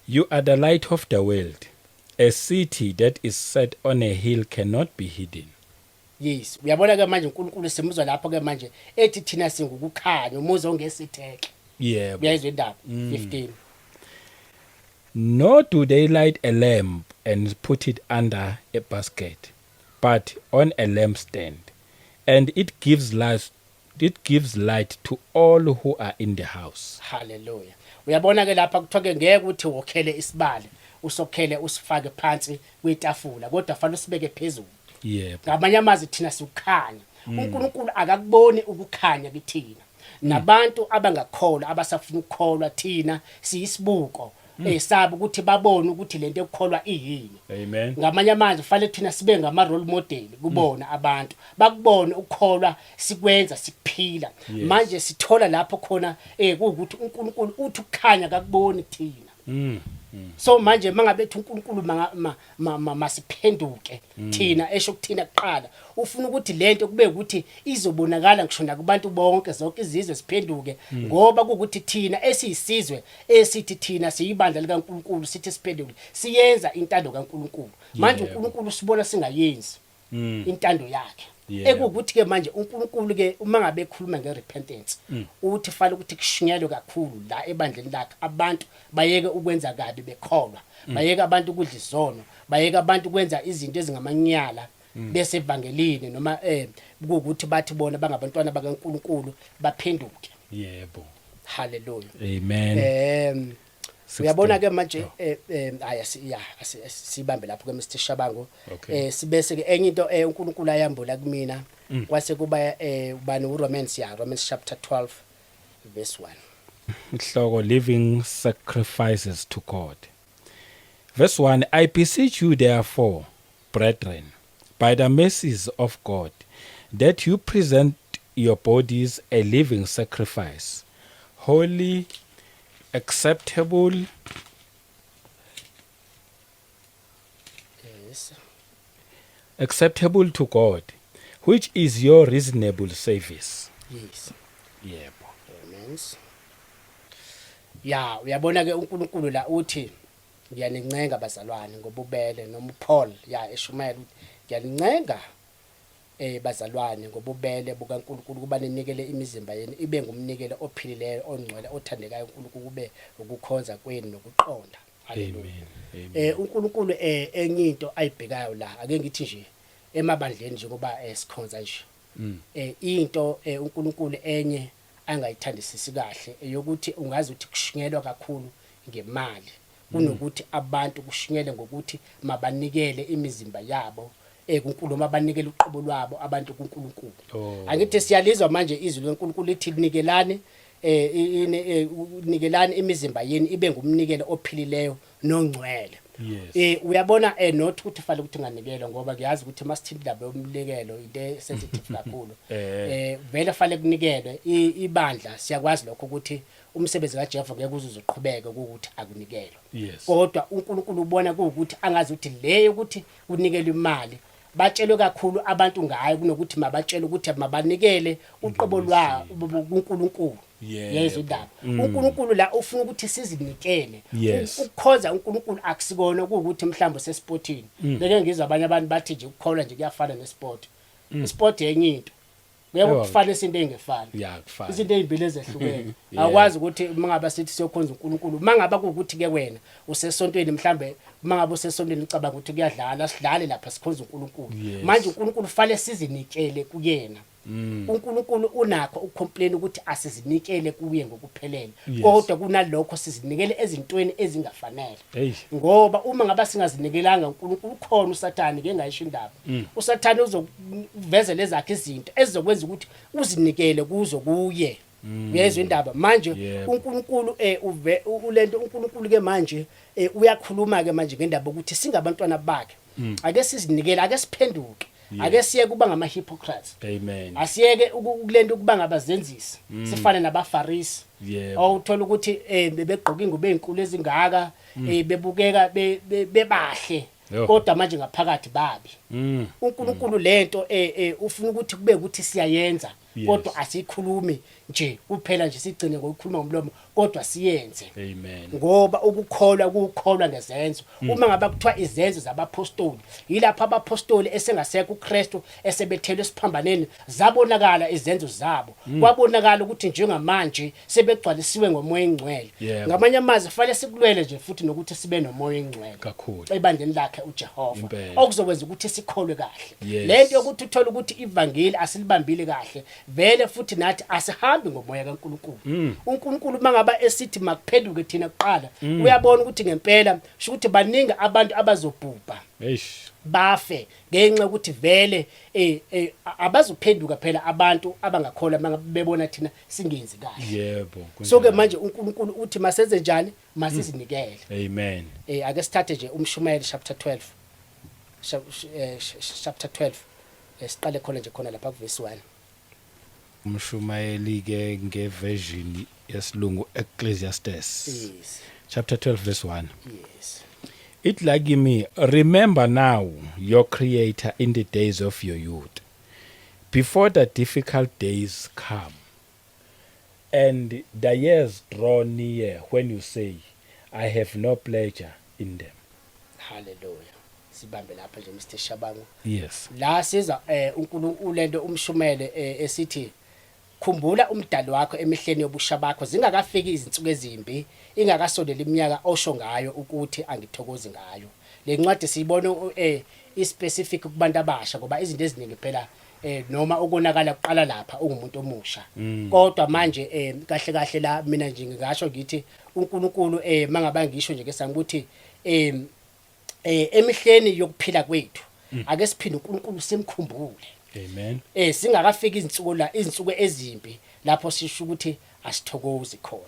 [SPEAKER 2] You are the light of the world. A city that is set on a hill cannot be hidden.
[SPEAKER 1] Yes, uyabona ke manje uNkulunkulu simuzwa lapho ke manje ethi thina singukukhanya, umuzi ongesitheke. Uyayizwa indaba? 15.
[SPEAKER 2] Nor do they light a lamp and put it under a basket, but on a lampstand, and it gives light to all who are in the house.
[SPEAKER 1] Haleluya. Uyabona ke lapha kuthiwa ke ngeke uthi wokhele isibale, usokhele usifake phansi kwitafula, kodwa fanele usibeke phezulu. Ngamanye amazwi thina sikukhanya. uNkulunkulu akakuboni ukukhanya kithina. Nabantu abangakholwa, abasafuna ukukholwa, thina siyisibuko esabo ukuthi babone ukuthi lento ekukholwa iyini.
[SPEAKER 2] Amen.
[SPEAKER 1] Ngamanye amazwi fanele thina sibe ngama role model kubona abantu, bakubone ukukholwa sikwenza, sikuphila. Manje sithola lapho khona kuwukuthi uNkulunkulu uthi ukukhanya kakuboni kuthina. So manje mangabe ethi uNkulunkulu masiphenduke thina, esho kuthina kuqala, ufuna ukuthi lento kube ukuthi izobonakala ngisho nakubantu bonke, zonke izizwe siphenduke, ngoba kukuthi thina esiyisizwe esithi thina siyibandla likaNkulunkulu, sithi siphenduke, siyenza intando kaNkulunkulu. Manje uNkulunkulu sibona singayenzi intando yakhe. Ekuwukuthi ke manje uNkulunkulu ke uma ngabe ekhuluma ngerepentance, uthi fanele ukuthi kushunyelwe kakhulu la ebandleni lakhe, abantu bayeke ukwenza kabi bekholwa, bayeke abantu ukudla izono, bayeke abantu ukwenza izinto ezingamanyala bese evangelini, noma kuwukuthi bathi bona bangabantwana bakaNkulunkulu, baphenduke. Haleluya.
[SPEAKER 2] Amen.
[SPEAKER 1] 16. Uyabona ke manje aya ya sibambe lapho ke, Mr Shabangu. Sibese ke enye into uNkulunkulu ayambula kumina kwase kuba ubani, uRomans, ya, Romans chapter 12 verse 1.
[SPEAKER 2] Ihloko, living sacrifices to God. Verse 1: I beseech you therefore, brethren, by the mercies of God, that you present your bodies a living sacrifice, holy, acceptable acceptable to God, which is your reasonable service. Yebo.
[SPEAKER 1] Romans, ya, uyabona ke uNkulunkulu la uthi ngiyanincenga bazalwane ngobubele, noma uPaul ya eshumayela uthi ngiyanincenga bazalwane ngobubele bukaNkulunkulu kuba ninikele imizimba yenu ibe ngumnikelo ophilileyo, ongcwele, othandekayo uNkulunkulu, kube ukukhonza kwenu nokuqonda. Haleluya.
[SPEAKER 2] Amen. Amen.
[SPEAKER 1] UNkulunkulu enye into ayibhekayo la, ake ngithi nje emabandleni njengoba sikhonza nje, into uNkulunkulu enye angayithandisisi kahle eyokuthi ungazi ukuthi kushunyelwa kakhulu ngemali kunokuthi abantu kushunyele ngokuthi mabanikele imizimba yabo kuNkulunkulu, mabanikele uqobo lwabo abantu kuNkulunkulu. Angithi siyalizwa manje izwi leNkulunkulu lithi nikelani nikelani imizimba yenu ibe ngumnikelo ophilileyo nongcwele. Uyabona, not ukuthi fanele ukuthi nganikelwa, ngoba ngiyazi ukuthi masithinta indaba yomnikelo into sensitive kakhulu. Vele fanele kunikelwe ibandla, siyakwazi lokho ukuthi umsebenzi kaJehova ngeke uze uzoqhubeka ukuthi akunikelwe. Kodwa uNkulunkulu ubona kuwukuthi angazi ukuthi le ukuthi kunikelwe imali batshelwe kakhulu abantu ngayo kunokuthi mabatshelwe ukuthi mabanikele uqobo lwabo kuNkulunkulu. Yezwa indaba? uNkulunkulu la ufuna ukuthi sizinikele. Ukukhonza uNkulunkulu akusikona ukuthi mhlawumbe usesportini. Beke ngizwa abanye abantu bathi nje ukukholwa nje kuyafana nesport. Isport yenye into, ngeke kufanele into engefani.
[SPEAKER 2] Ya, kufana.
[SPEAKER 1] Izinto ezimbili ezehlukene. Awukwazi ukuthi uma ngabe sithi siyokhonza uNkulunkulu, uma ngabe kuwukuthi ke wena usesontweni, mhlambe uma ngabe usesontweni ucabanga ukuthi kuyadlala, sidlale lapha, sikhonza uNkulunkulu. Manje uNkulunkulu fanele sizinikele kuyena. uNkulunkulu unakho ukucomplain ukuthi asizinikele kuye ngokuphelele, kodwa kunalokho sizinikele ezintweni ezingafanele. Ngoba uma ngaba singazinikelanga uNkulunkulu, ukhona uSathane, ngeke ngayisho indaba. USathane uzokuvezela ezakhe izinto ezizokwenza ukuthi uzinikele kuzo kuye. Uyezwa indaba manje? UNkulunkulu uve ulento, uNkulunkulu ke manje uyakhuluma ke manje ngendaba ukuthi singabantwana bakhe, ake sizinikele, ake siphenduke, ake siye kuba ngama hypocrites.
[SPEAKER 2] Amen.
[SPEAKER 1] Asiyeke ukulento ukuba ngabazenzisi, sifane nabaFarisi, awuthola ukuthi bebegqoka ingubo ezinkulu ezingaka, bebukeka bebahle, kodwa manje ngaphakathi babi. UNkulunkulu lento ufuna ukuthi kube ukuthi siyayenza, kodwa asikhulumi nje kuphela nje, sigcine ngokukhuluma ngomlomo, kodwa siyenze.
[SPEAKER 2] Amen.
[SPEAKER 1] Ngoba ukukholwa kukholwa ngezenzo. Uma ngaba kuthiwa izenzo zabapostoli, yilapho abapostoli esengasekho uKristu esebethelwe esiphambaneni, zabonakala izenzo zabo, kwabonakala ukuthi njengamanje sebegcwalisiwe ngoMoya oNgcwele. Ngamanye amazwi, fanele sikulwele nje futhi nokuthi sibe noMoya oNgcwele ebandleni lakhe uJehova, okuzokwenza ukuthi sikholwe kahle. Lento yokuthi uthole ukuthi ivangeli asilibambile kahle vele, futhi nathi asihambi ngomoya kaNkulunkulu. UNkulunkulu mangaba esithi makuphenduke thina kuqala, uyabona ukuthi ngempela sho ukuthi baningi abantu abazobhubha, bafe ngenxa yokuthi vele abazophenduka phela abantu abangakholwa mangabe bebona thina singenzi kahle. So ke manje uNkulunkulu uthi masenze njani? Masizinikele.
[SPEAKER 2] Amen.
[SPEAKER 1] Ake sithathe nje umshumayeli chapter 12, chapter 12, siqale khona nje khona lapha kuverse 1.
[SPEAKER 2] Umshumayeli ke ngeversion yesilungu, Ecclesiastes, chapter 12 verse 1. It like me, remember now your creator in the days of your youth, before the difficult days come and the years draw near when you say, I have no pleasure in them.
[SPEAKER 1] Hallelujah. Sibambe lapha nje, Mr Shabangu.
[SPEAKER 2] Yes.
[SPEAKER 1] La siza uNkulunkulu lento umshumele esithi khumbula umdali wakho emihleni yobusha bakho, zingakafiki izinsuku ezimbi, ingakasondeli iminyaka osho ngayo ukuthi angithokozi ngayo. Le ncwadi siyibona ispecific kubantu abasha, ngoba izinto eziningi phela noma ukonakala kuqala lapha ungumuntu omusha. Kodwa manje kahle kahle la mina nje ngingasho ngithi uNkulunkulu mangaba ngisho nje ke sami ukuthi emihleni yokuphila kwethu ake siphinde uNkulunkulu simkhumbule.
[SPEAKER 2] Amen.
[SPEAKER 1] Singakafiki izinsuku la, izinsuku ezimbi lapho sisho ukuthi asithokozi khona.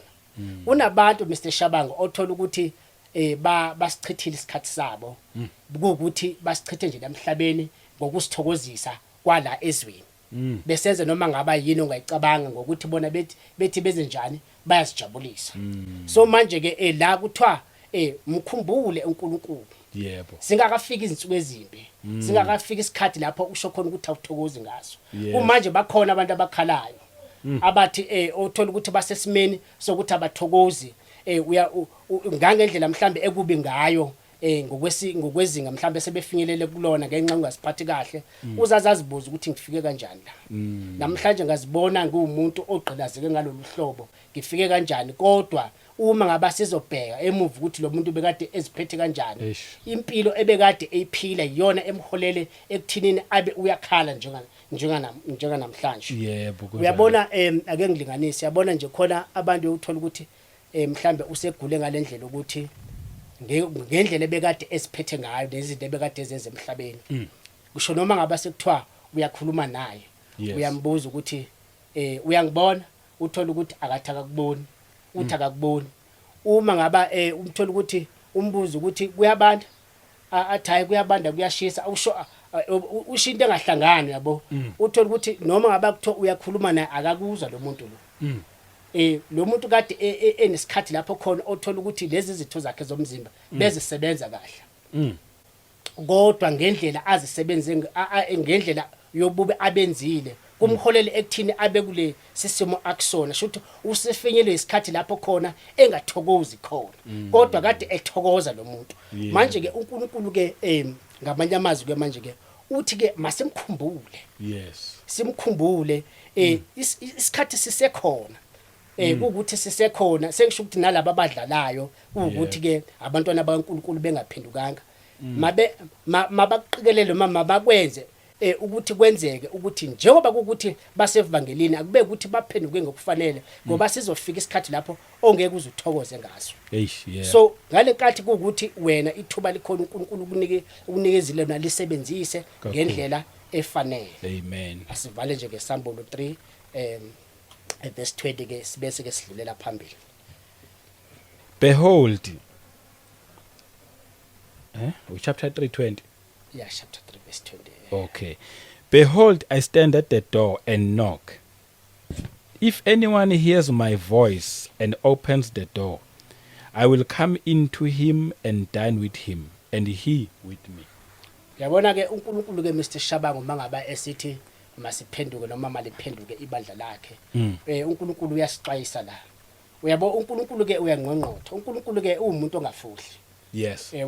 [SPEAKER 1] Kunabantu, Mr Shabangu, othola ukuthi ba basichithile isikhathi sabo, kuwukuthi basichithe nje lamhlabeni ngokusithokozisa kwala ezweni, besenze noma ngaba yini ongayicabanga ngokuthi bona bethi benze njani, bayasijabulisa. So manje ke la kuthiwa mkhumbule uNkulunkulu singakafiki izinsuku ezimbi, singakafiki isikhathi lapho usho khona ukuthi awuthokozi ngaso. Kumanje bakhona abantu abakhalayo abathi othola ukuthi basesimeni sokuthi abathokozi, uya ngangendlela mhlambe ekubi ngayo ngokwezinga mhlambe sebefinyelele kulona ngenxa ungasiphathi kahle, uzaze azibuza ukuthi ngifike kanjani la namhlanje, ngazibona ngiwumuntu ogqilazeke ngalolu hlobo, ngifike kanjani? Kodwa uma ngaba sizobheka emuva ukuthi lo muntu bekade eziphethe kanjani, impilo ebekade eyiphila iyona emholele ekuthinini abe uyakhala njenga namhlanje.
[SPEAKER 2] Yebo, kunjalo.
[SPEAKER 1] Uyabona, ake ngilinganise, yabona nje khona abantu uthola ukuthi mhlambe usegule ngalendlela ukuthi ngendlela ebekade eziphethe ngayo nezinto ebekade ezenze emhlabeni, kusho noma ngaba sekuthiwa uyakhuluma naye, uyambuza ukuthi uyangibona, uthola ukuthi akathi akakuboni, uthi akakuboni. Uma ngaba umthola ukuthi umbuza ukuthi kuyabanda, athi hayi, kuyabanda, kuyashisa, usho usho into engahlangani, yabo. Uthola ukuthi noma ngaba kuthiwa uyakhuluma naye, akakuzwa lo muntu lo. Lo muntu kade enesikhathi lapho khona othola ukuthi lezi zitho zakhe zomzimba bezisebenza kahle, kodwa ngendlela azisebenze ngendlela yobubi abenzile kumholele ekuthini abe kule sisimo akusona. Shuthi usefinyelwe isikhathi lapho khona engathokozi khona, kodwa kade ethokoza lo muntu. Manje ke uNkulunkulu ke ngamanye amazwi ke manje ke uthi ke masimkhumbule. Simkhumbule isikhathi sisekhona, kuukuthi sisekhona, sengisho ukuthi nalabo abadlalayo, kuukuthi ke abantwana bakaNkulunkulu bengaphendukanga, mabe mabaqikelele noma mabakwenze. Ukuthi kwenzeke ukuthi njengoba kukuthi basevangelini, akube ukuthi baphenduke ngokufanele, ngoba sizofika isikhathi lapho ongeke uze uthokoze ngaso.
[SPEAKER 2] Eish, yeah.
[SPEAKER 1] So ngalenkathi kuwukuthi wena ithuba likhona, uNkulunkulu ukunike, ukunikezile lona, lisebenzise
[SPEAKER 2] Kakhulu.
[SPEAKER 1] ngendlela efanele.
[SPEAKER 2] Amen.
[SPEAKER 1] Asivale nje ngesambulo 3 verse 20 ke, sibese ke sidlulela phambili.
[SPEAKER 2] Behold, chapter 3:20.
[SPEAKER 1] Yeah, chapter 3 verse 20.
[SPEAKER 2] Okay. Behold, I stand at the door and knock. If anyone hears my voice and opens the door, I will come into him and dine with him, and he with me.
[SPEAKER 1] Yabona ke, uNkulunkulu ke, Mr Shabangu, mangaba esithi masiphenduke noma maliphenduke ibandla lakhe, uNkulunkulu uyasixwayisa la. Uyabo, uNkulunkulu ke uyangqongqotha. UNkulunkulu ke uwumuntu ongafuhli.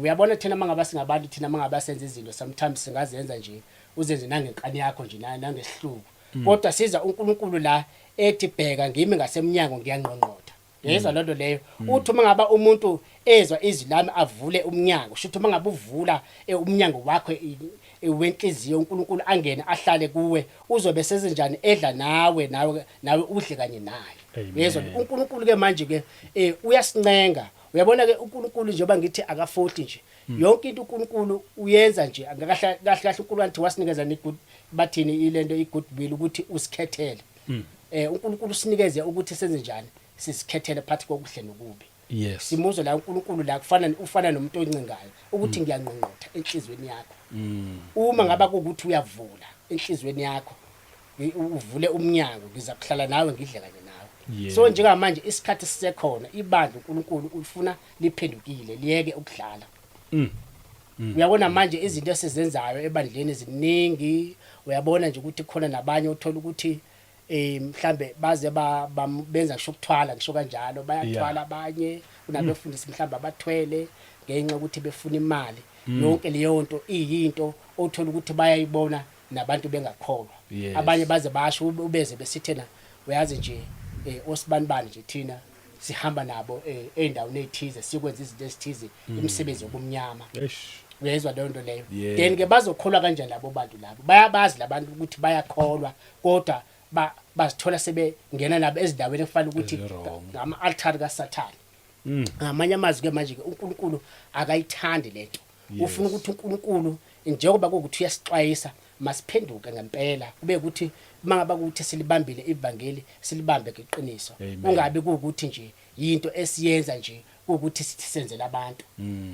[SPEAKER 1] Uyabona, thina mangaba singabantu, thina mangaba senza izinto, sometimes singazenza nje, uzenze nangenkani yakho nje, nangesihluku, kodwa siza uNkulunkulu la ethi, "Bheka, ngimi ngasemnyango, ngiyangqongqotha." Yezwa lonto leyo? Uthi uma ngaba umuntu ezwa izwi lami, avule umnyango, shuthi uma ngabe uvula umnyango wakho wenhliziyo, uNkulunkulu angene ahlale kuwe, uzobe sezenjani? Edla nawe, nawe udle kanye naye.
[SPEAKER 2] Amen.
[SPEAKER 1] Yezwa? uNkulunkulu ke manje ke uyasincenga. Uyabona ke, uNkulunkulu njengoba ngithi akafohli nje, yonke into uNkulunkulu uyenza nje kahle kahle kahle. uNkulunkulu athi wasinikeza ni good, bathini ilento, i goodwill, ukuthi usikhethele. UNkulunkulu usinikeze ukuthi senze njani? Sisikhethele phakathi kokuhle nokubi. Simuzwe la uNkulunkulu la, kufana ufana nomuntu oncingayo ukuthi ngiyangqongqotha enhlizweni yakho. Uma ngaba kuukuthi uyavula enhlizweni yakho, uvule umnyango, ngiza kuhlala nawe, ngidle kanye nawe. So njengamanje isikhathi sisekhona, ibandla uNkulunkulu ufuna liphendukile, liyeke ukudlala. Uyabona manje izinto esizenzayo ebandleni ziningi. Uyabona nje ukuthi khona nabanye uthola ukuthi mhlambe baze benza ngisho ukuthwala, ngisho kanjalo, bayathwala abanye, kunabefundisi mhlambe abathwele ngenxa ukuthi befuna imali. Yonke leyo nto iyinto othola ukuthi bayayibona nabantu bengakholwa. Abanye baze basho, ubeze besithena, uyazi nje, osibanibani nje, thina sihamba nabo ey'ndaweni ey'thize, sikwenza izinto ezithize, imisebenzi yobumnyama.
[SPEAKER 2] Eish.
[SPEAKER 1] Uyezwa leyo nto leyo?
[SPEAKER 2] Yeah.
[SPEAKER 1] Then ke bazokholwa kanjani labo bantu labo? Bayabazi labantu ukuthi bayakholwa, kodwa bazithola sebengena nabo ezindaweni ekufanele ukuthi
[SPEAKER 2] Ezi-wrong.
[SPEAKER 1] ngama-altari kaSathane. Ngamanye amazwi ke manje ke, uNkulunkulu akayithandi lento. Ufuna ukuthi uNkulunkulu, njengoba kuwukuthi uyasixwayisa, masiphenduke ngempela, kube ukuthi mangaba ukuthi silibambile ivangeli, silibambe ngeqiniso.
[SPEAKER 2] Amen.
[SPEAKER 1] Kungabi kuwukuthi nje yinto esiyenza nje ukuthi sithi senzele abantu.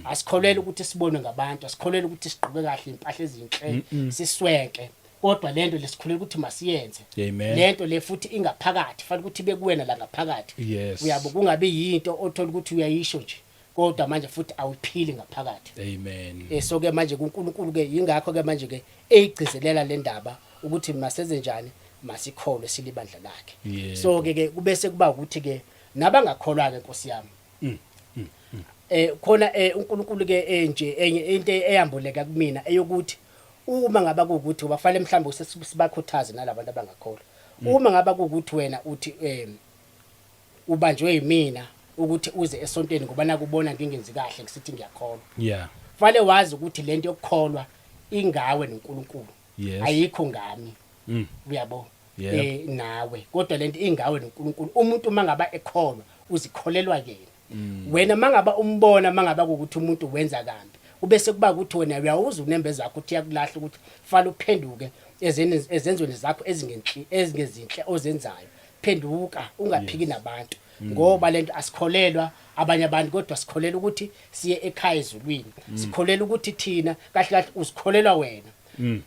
[SPEAKER 1] Asikholele ukuthi sibonwe ngabantu, asikholele ukuthi sigqoke kahle impahla ezinhle, siswenke, kodwa lento lesikholele ukuthi masiyenze,
[SPEAKER 2] Amen.
[SPEAKER 1] lento le futhi ingaphakathi, fanele ukuthi ibe kuwena la ngaphakathi. Uyabo, kungabi yinto othola ukuthi uyayisho nje, kodwa manje futhi awuphili ngaphakathi.
[SPEAKER 2] Amen.
[SPEAKER 1] So ke manje kuNkulunkulu ke, yingakho ke manje ke eyigcizelela le ndaba ukuthi masenze njani? Masikholwe silibandla lakhe. So ke kubese kuba ukuthi ke nabangakholwa ke, Nkosi yami, khona uNkulunkulu ke nje enye into eyambuleka kumina eyokuthi uma ngaba kuukuthi bafanele mhlawumbe sibakhuthaze nalabantu abangakholwa. Uma ngaba kuukuthi wena uthi ubanjwe yimina ukuthi uze esontweni ngoba nakubona ngingenzi kahle, ngisithi ngiyakholwa, fanele wazi ukuthi lento yokukholwa ingawe noNkulunkulu. Ayikho ngami. Uyabo? Nawe, kodwa lento ingawe noNkulunkulu. Umuntu mangaba ekholwa, uzikholelwa yena. Wena mangaba umbona, mangaba ukuthi umuntu wenza kambi, ubese kuba ukuthi wena uyawuza unembeza wakho uthi yakulahla, ukuthi fanele uphenduke ezenzweni zakho ezingenhli, ezingezinhle ozenzayo. Phenduka, ungaphiki nabantu, ngoba lento asikholelwa abanye abantu, kodwa sikholelwa ukuthi siye ekhaya ezulwini. Sikholelwa ukuthi thina kahle kahle uzikholelwa wena.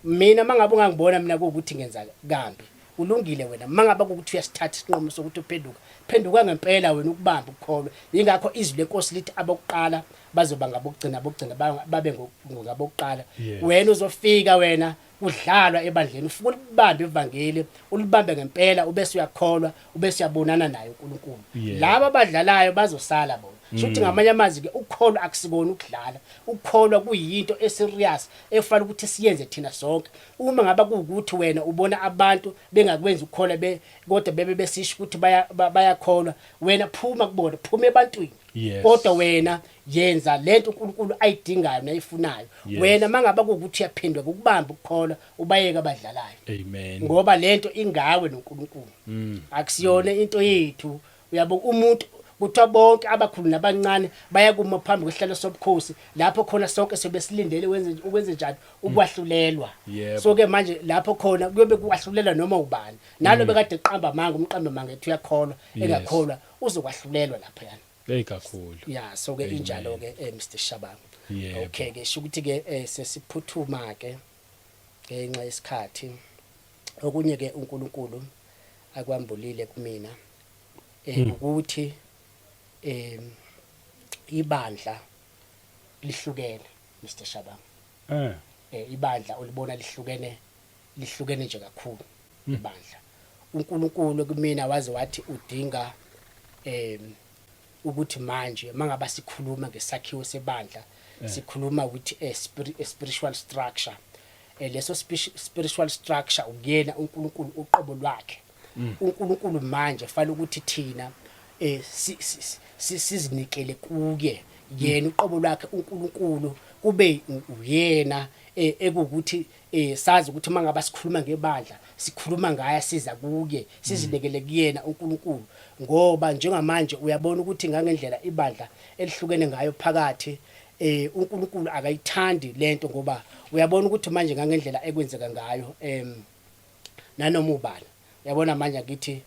[SPEAKER 1] Mina mangabe ungangibona mina kuwukuthi ngenza kambi, ulungile wena. Mangabe kuwukuthi uyasithatha isinqumo sokuthi uphenduka, phenduka ngempela wena, ukubamba ukukholwa. Yingakho izwi lenkosi lithi abokuqala bazoba ngabokugcina, abokugcina babe ngabokuqala. Wena uzofika wena kudlalwa ebandleni, ufike ulibambe ivangeli, ulibambe ngempela, ubese uyakholwa, ubese uyabonana naye uNkulunkulu. Laba abadlalayo bazosala bona. Shuthi ngamanye amazwi ke, ukukholwa akusikona ukudlala. Ukukholwa kuyinto eserious efanele ukuthi siyenze thina sonke. Uma ngaba kuwukuthi wena ubona abantu bengakwenzi ukukholwa, be kodwa bebe besisho ukuthi bayakholwa, wena phuma kubona, phuma ebantwini. Kodwa wena yenza lento uNkulunkulu ayidingayo nayifunayo. Wena mangaba kuwukuthi uyaphendwa ukubamba ukukholwa, ubayeke abadlalayo.
[SPEAKER 2] Amen.
[SPEAKER 1] Ngoba lento ingawe noNkulunkulu. Akusiyona into yethu. Uyabo, umuntu kuthiwa bonke abakhulu nabancane bayakuma phambi kwesihlalo sobukhosi, lapho khona sonke sobe silindele wenze ukwenze njani, ukwahlulelwa. So ke manje lapho khona kuyobe kuwahlulelwa noma ubani, nalo bekade eqamba amanga, umqamba amanga ethi uyakholwa, engakholwa, uzokwahlulelwa lapha yana.
[SPEAKER 2] Hey, kakhulu.
[SPEAKER 1] Ya, so ke injalo ke, Mr Shabangu. Okay ke, sho ukuthi ke sesiphuthuma ke ngenxa yesikhathi. Okunye ke uNkulunkulu akwambulile kumina ukuthi ibandla lihlukene, Mr Shabangu. Ibandla ulibona lihlukene, lihlukene nje kakhulu ibandla. uNkulunkulu kumina waze wathi udinga ukuthi manje mangaba sikhuluma ngesakhiwo sebandla, sikhuluma with a spiritual structure. Leso spiritual structure ukuyena uNkulunkulu uqobo lwakhe. uNkulunkulu manje fanele ukuthi thina sizinikele kuye yena uqobo lwakhe uNkulunkulu, kube uyena ekukuthi sazi ukuthi mangaba sikhuluma ngebandla sikhuluma ngaye, siza kuye, sizinikele kuyena uNkulunkulu. Ngoba njengamanje uyabona ukuthi ngangendlela ibandla elihlukene ngayo phakathi, uNkulunkulu akayithandi lento, ngoba uyabona ukuthi manje ngangendlela ekwenzeka ngayo, nanoma ubani uyabona manje akithi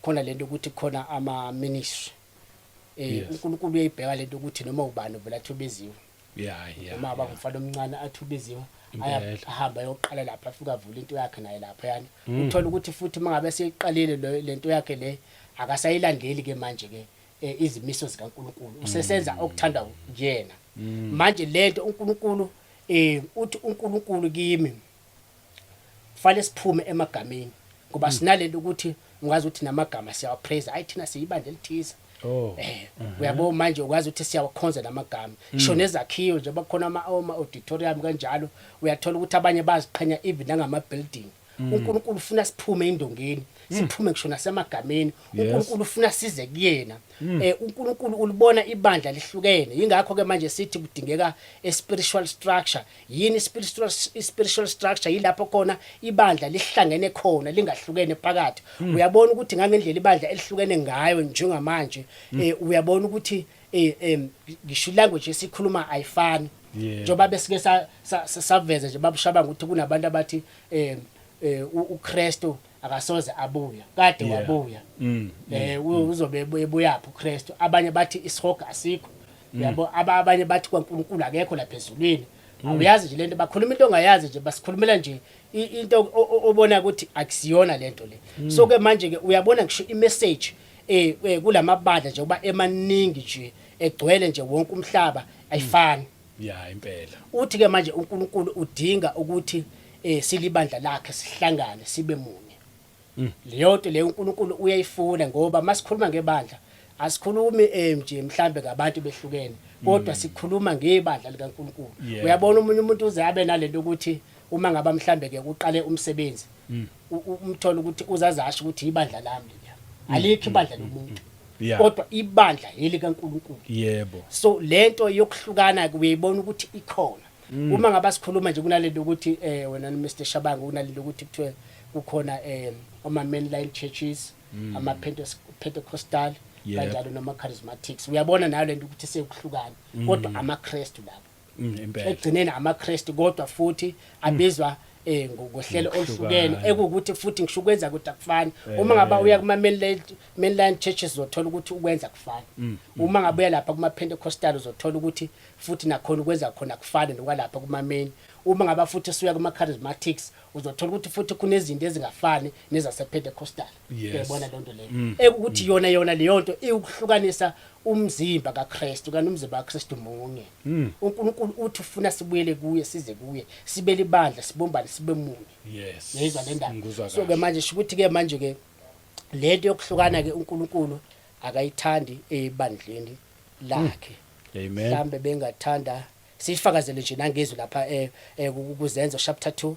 [SPEAKER 1] khona lento ukuthi khona ama ministry, uNkulunkulu uyayibheka lento ukuthi noma ubani uvela athi ubiziwe, noma aba ngumfana omncane athi ubiziwe, ahamba ayoqala lapha, afika avula into yakhe naye lapha yani. Uthola ukuthi futhi mangabe seyiqalile lento yakhe le, akasayilandeli ke manje ke izimiso zikaNkulunkulu, usesenza okuthanda kuyena. Manje lento uNkulunkulu uthi uNkulunkulu kimi fanele siphume emagameni, ngoba sinalento ukuthi ungazi ukuthi namagama siyawapraise, hayi, thina siyibandla elithize. Uyabo, manje ukwazi ukuthi siyawakhonza namagama, sho nezakhiwo nje bakhona ama auditorium kanjalo, uyathola ukuthi abanye baziqhenya even nangama building. uNkulunkulu ufuna siphume indongeni, siphume ngisho nasemagameni. uNkulunkulu ufuna size kuyena. uNkulunkulu ulibona ibandla lihlukene, yingakho ke manje sithi kudingeka a spiritual structure. Yini spiritual structure? Yilapho khona ibandla lihlangene khona, lingahlukene phakathi. Uyabona ukuthi ngangendlela ibandla elihlukene ngayo njengamanje, uyabona ukuthi ngisho language esikhuluma ayifani. Njengoba besike saveza nje, babushabanga ukuthi kunabantu abathi uKristu akasoze abuya, kade wabuya, uzobe ebuyaphi uKristu? Abanye bathi isihoga asikho, uyabo, abanye bathi kwaNkulunkulu akekho lapha ezulwini. Awuyazi nje lento, bakhuluma into ongayazi nje, basikhulumela nje into obona ukuthi akusiyona lento le. So ke manje ke uyabona ngisho imessage kulamabandla nje kuba emaningi nje egcwele nje wonke umhlaba ayifani.
[SPEAKER 2] Ya, impela.
[SPEAKER 1] Uthi ke manje uNkulunkulu udinga ukuthi silibandla lakhe sihlangane, sibe munye. Leyo nto leyo uNkulunkulu uyayifuna, ngoba masikhuluma ngebandla asikhulumi nje mhlambe ngabantu behlukene, kodwa sikhuluma ngebandla likaNkulunkulu. Uyabona, umunye umuntu uze abe nalento ukuthi uma ngaba mhlambe ke uqale umsebenzi, umthola ukuthi uzazasho ukuthi ibandla lami leliya. Alikho ibandla lomuntu, kodwa ibandla elikaNkulunkulu. So lento yokuhlukana ke uyayibona ukuthi ikhona. Uma ngaba sikhuluma nje kunalento ukuthi wena Mr Shabangu, kunalento ukuthi kuthiwe kukhona ama mainline churches, ama Pentecostal, kanjalo noma charismatics. Uyabona nayo lento ukuthi sekuhlukana, kodwa amaKristu labo.
[SPEAKER 2] Impela.
[SPEAKER 1] Ekugcineni amaKristu, kodwa futhi abizwa ngohlelo oluhlukene, ekuwukuthi futhi ngisho ukwenza ukuthi akufani. Uma ngaba uya kuma mainline churches uzothola ukuthi ukwenza kufani. Uma ngabe uya lapha kuma Pentecostal uzothola ukuthi futhi nakhona ukwenza khona kufani nokwalapha kuma main. Uma ngaba futhi suya kuma charismatics uzothola ukuthi futhi kunezinto ezingafani nezase Pentecostal. Uyabona lonto leyo, ekukuthi yona leyo nto iwukuhlukanisa umzimba kaKristu, kanti umzimba kaKristu munye. uNkulunkulu uthi ufuna sibuyele kuye, size kuye, sibe libandla, sibumbane, sibe munye. Yayizwa le ndaba?
[SPEAKER 2] Ngikuzwa
[SPEAKER 1] So ke
[SPEAKER 2] kahle.
[SPEAKER 1] manje sho ukuthi ke manje ke lento yokuhlukana ke uNkulunkulu akayithandi ebandleni lakhe.
[SPEAKER 2] Amen.
[SPEAKER 1] Mhlambe bengathanda sifakazele nje nangezwi lapha kuZenzo chapter 2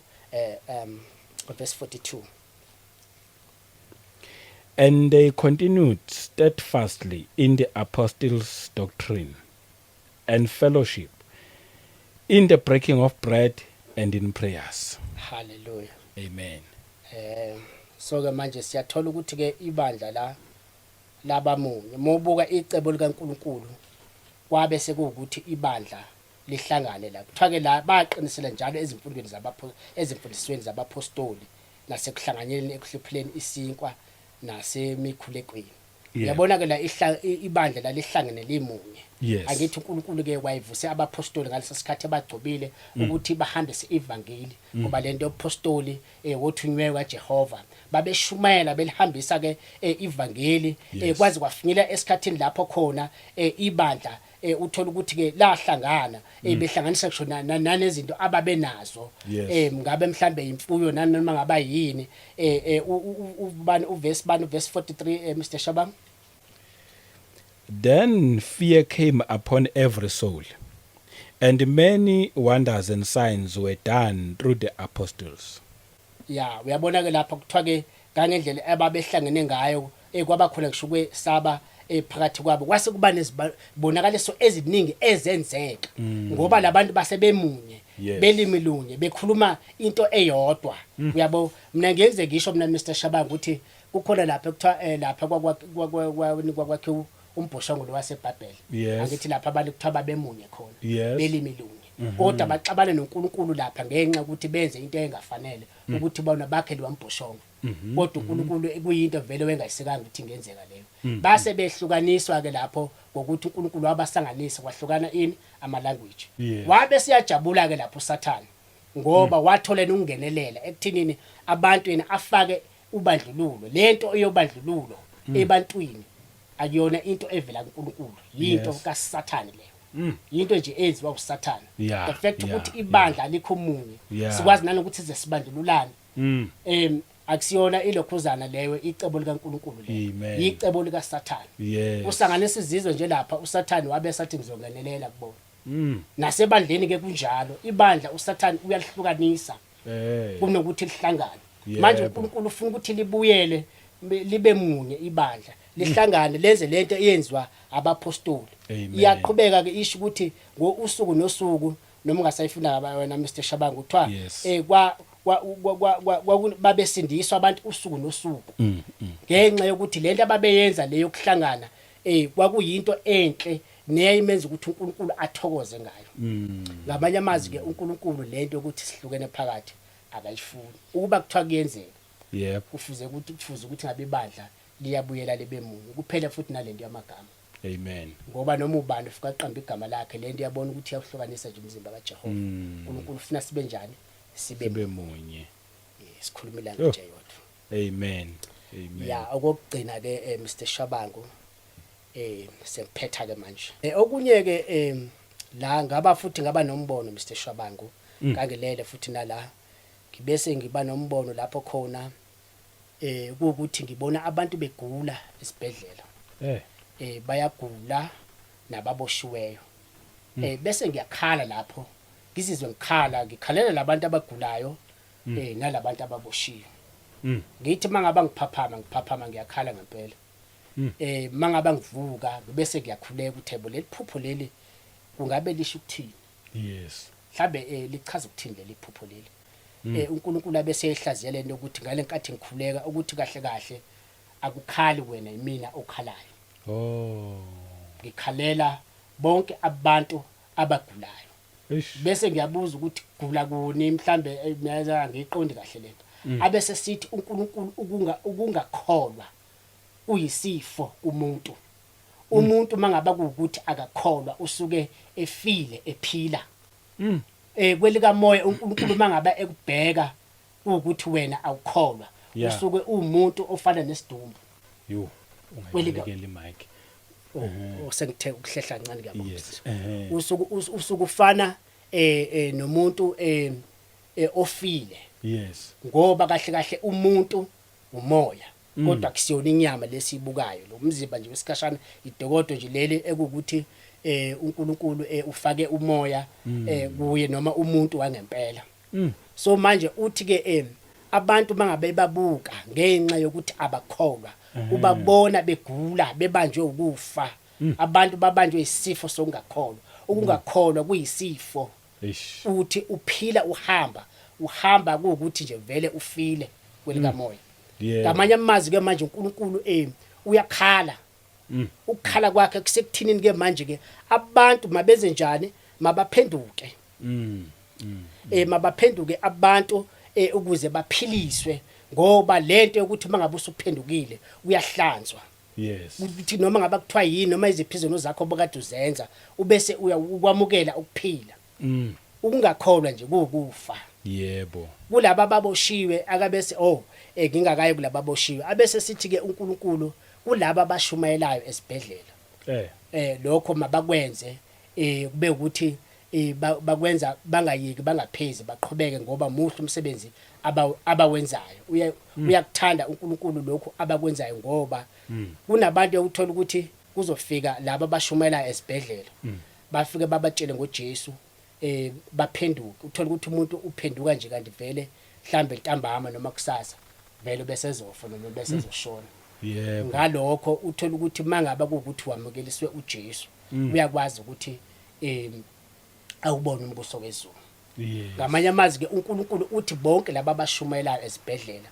[SPEAKER 1] verse 42.
[SPEAKER 3] And they continued steadfastly in the apostles' doctrine and fellowship, in the breaking of bread and in prayers.
[SPEAKER 1] Hallelujah.
[SPEAKER 3] Amen.
[SPEAKER 1] So ke manje siyathola ukuthi ke ibandla la labamunye mobuka icebo likaNkuluNkulu kwabe sekuwukuthi ibandla lihlangane la. Kuthiwa ke la baqinisela njalo ezimfundweni zabapho ezimfundisweni zabapostoli nasekuhlanganyeleni ekuhluphuleni isinkwa nasemikhulekweni. Uyabona ke la ibandla lalihlangene limunye. Angithi uNkulunkulu ke wayivuse abapostoli ngaleso sikhathi ebagcobile ukuthi bahambise ivangeli, ngoba lento yobupostoli wothunywe kaJehova babeshumayela belihambisa ke ivangeli, kwaze kwafinyela esikhathini lapho khona ibandla uthola ukuthi ke lahlangana, behlanganisa kusho nanezinto ababenazo, ngabe mhlambe imfuyo nanoma ngaba yini. Ubani uverse bani, uverse 43, Mr Shabang?
[SPEAKER 3] Then fear came upon every soul, and many wonders and signs were done through the apostles.
[SPEAKER 1] Ya, uyabona ke lapha kuthiwa ke ngangendlela ababehlangene ngayo, kwaba khona ngisho kwesaba phakathi kwabo, kwase kuba nezibonakaliso eziningi ezenzeka ngoba labantu basebemunye, belimi lunye, bekhuluma into eyodwa. Uyabo, mina ngenze ngisho mina, Mr Shabang, ukuthi kukhona lapha ekuthiwa lapha kwakwakhiwa umbhoshongo lo waseBhabhele. Angithi lapha abantu kuthiwa babemunye khona, belimi lunye, kodwa baxabane noNkulunkulu lapha ngenxa ukuthi benze into engafanele, ukuthi bona bakhe lo mbhoshongo, kodwa uNkulunkulu kuyinto vele wengayisekanga ukuthi ingenzeka leyo. Base behlukaniswa ke lapho ngokuthi uNkulunkulu wabasanganisa, kwahlukana ini, ama language. Wabe siyajabula ke lapho uSathane ngoba wathola ukungenelela ekuthinini abantu yena afake ubandlululo. Lento eyobandlululo ebantwini akuyona into evela kuNkulunkulu, yinto kaSathane leyo, yinto nje eyenziwa uSathane. The fact ukuthi ibandla alikho munye, sikwazi nanokuthi size sibandlululane, akusiyona ilokhuzana leyo, icebo likaNkulunkulu leyo.
[SPEAKER 3] Amen.
[SPEAKER 1] Icebo likaSathane. Usanganisa izizwe nje lapha uSathane, wabe sathi ngizongenelela kubona. Nasebandleni ke kunjalo, ibandla uSathane uyalihlukanisa kunokuthi lihlangane. Manje uNkulunkulu ufuna ukuthi libuyele libe munye ibandla, lihlangane, lenze lento eyenziwa abapostoli.
[SPEAKER 3] Amen.
[SPEAKER 1] Iyaqhubeka ke isho ukuthi usuku nosuku, noma ungasayifuna wena, Mr Shabangu, kuthiwa kwa kwa kwa- kwa- kwa- babesindiswa abantu usuku nosuku ngenxa yokuthi lento ababeyenza leyo kuhlangana kwakuyinto enhle neyayimenza ukuthi uNkulunkulu athokoze ngayo. Ngamanye amazwi ke, uNkulunkulu lento yokuthi sihlukene phakathi akayifuni. Ukuba kuthiwa kuyenzeka, kufuze ukuthi ngabe ibandla liyabuyela libe munye kuphela, futhi nalento yamagama,
[SPEAKER 3] Amen.
[SPEAKER 1] ngoba noma ubani ufika aqamba igama lakhe, lento iyabona ukuthi iyahlukanisa nje umzimba kaJehova. uNkulunkulu ufuna sibe njani? Sibe
[SPEAKER 3] sibe munye.
[SPEAKER 1] Sikhuluma ilanguage eyodwa.
[SPEAKER 3] Amen. Amen.
[SPEAKER 1] Ya, okokugcina ke, Mr Shabangu, sengiphetha ke manje. Okunye ke, la ngaba futhi ngaba nombono, Mr Shabangu, ngangilele futhi nala ngibese ngiba nombono lapho khona kuwukuthi ngibona abantu begula esibhedlela. Bayagula nababoshiweyo. Bese ngiyakhala lapho, ngizizwe ngikhala, ngikhalela labantu abagulayo nalabantu ababoshiwe. Ngithi mangaba ngiphaphama, ngiphaphama ngiyakhala ngempela. Mangaba ngivuka bese ngiyakhuleka ukuthi yebo, leli phupho leli kungabe lisho ukuthini? Mhlambe lichaza ukuthini leli phupho leli? UNkulunkulu abese ehlaziya lento ukuthi ngalenkathi ngikhuleka ukuthi kahle kahle akukhali wena, imina okhalayo. Ngikhalela bonke abantu abagulayo. Bese ngiyabuza ukuthi gula kuni mhlambe, mina angiyiqondi kahle lento. Abese sithi uNkulunkulu ukungakholwa kuyisifo kumuntu. Umuntu mangaba kuwukuthi akakholwa usuke efile ephila. Kwelika moya uNkulunkulu mangaba ekubheka ukuthi wena awukholwa, usuke uwumuntu ofana nesidumbu.
[SPEAKER 3] Yo. Ungayibalekeli mic.
[SPEAKER 1] Oh, sengithe ukuhlehla kancane, ngiyabonga. Usuke ufana nomuntu ofile, ngoba kahle kahle umuntu umoya, kodwa kusiyona inyama lesibukayo. Lo mzimba nje wesikhashana, idokodo nje leli ekukuthi uNkulunkulu ufake umoya kuye noma umuntu wangempela. So manje uthi ke Abantu mangabe babuka ngenxa yokuthi abakholwa, ubabona begula, bebanjwe ukufa. Abantu babanjwe isifo sokungakholwa. Ukungakholwa kuyisifo.
[SPEAKER 2] Eish.
[SPEAKER 1] Uthi uphila, uhamba uhamba, kuwukuthi nje vele ufile kwelikamoya. Ngamanye amazwi ke manje uNkulunkulu uyakhala. Ukukhala kwakhe kusekuthinini ke manje ke abantu mabeze njani? Mabaphenduke. Mabaphenduke abantu ukuze baphiliswe, ngoba lento yokuthi mangabe usuphendukile uyahlanzwa. Ukuthi noma ngaba kuthiwa yini, noma iziphi izono zakho obokade uzenza, ubese uyakwamukela ukuphila. Ukungakholwa nje kuwukufa. Kulaba ababoshiwe akabese, oh, ngingakayi kulaba aboshiwe, abese sithi ke uNkulunkulu kulaba abashumayelayo esibhedlela, lokho mabakwenze, kube ukuthi bakwenza bangayeki, bangaphezi, baqhubeke, ngoba muhle umsebenzi abawenzayo. Uyakuthanda uNkulunkulu lokhu abakwenzayo, ngoba kunabantu uthola ukuthi kuzofika laba abashumayela esibhedlela, bafike babatshele ngoJesu, baphenduke. Uthola ukuthi umuntu uphenduka nje, kanti vele mhlambe ntambama noma kusasa vele bese ezofa noma bese ezoshona. Ngalokho uthola ukuthi mangaba kuwukuthi wamukeliswe uJesu, uyakwazi ukuthi awubone umbuso wezulu. Ngamanye amazwi ke uNkulunkulu uthi bonke laba abashumayelayo ezibhedlela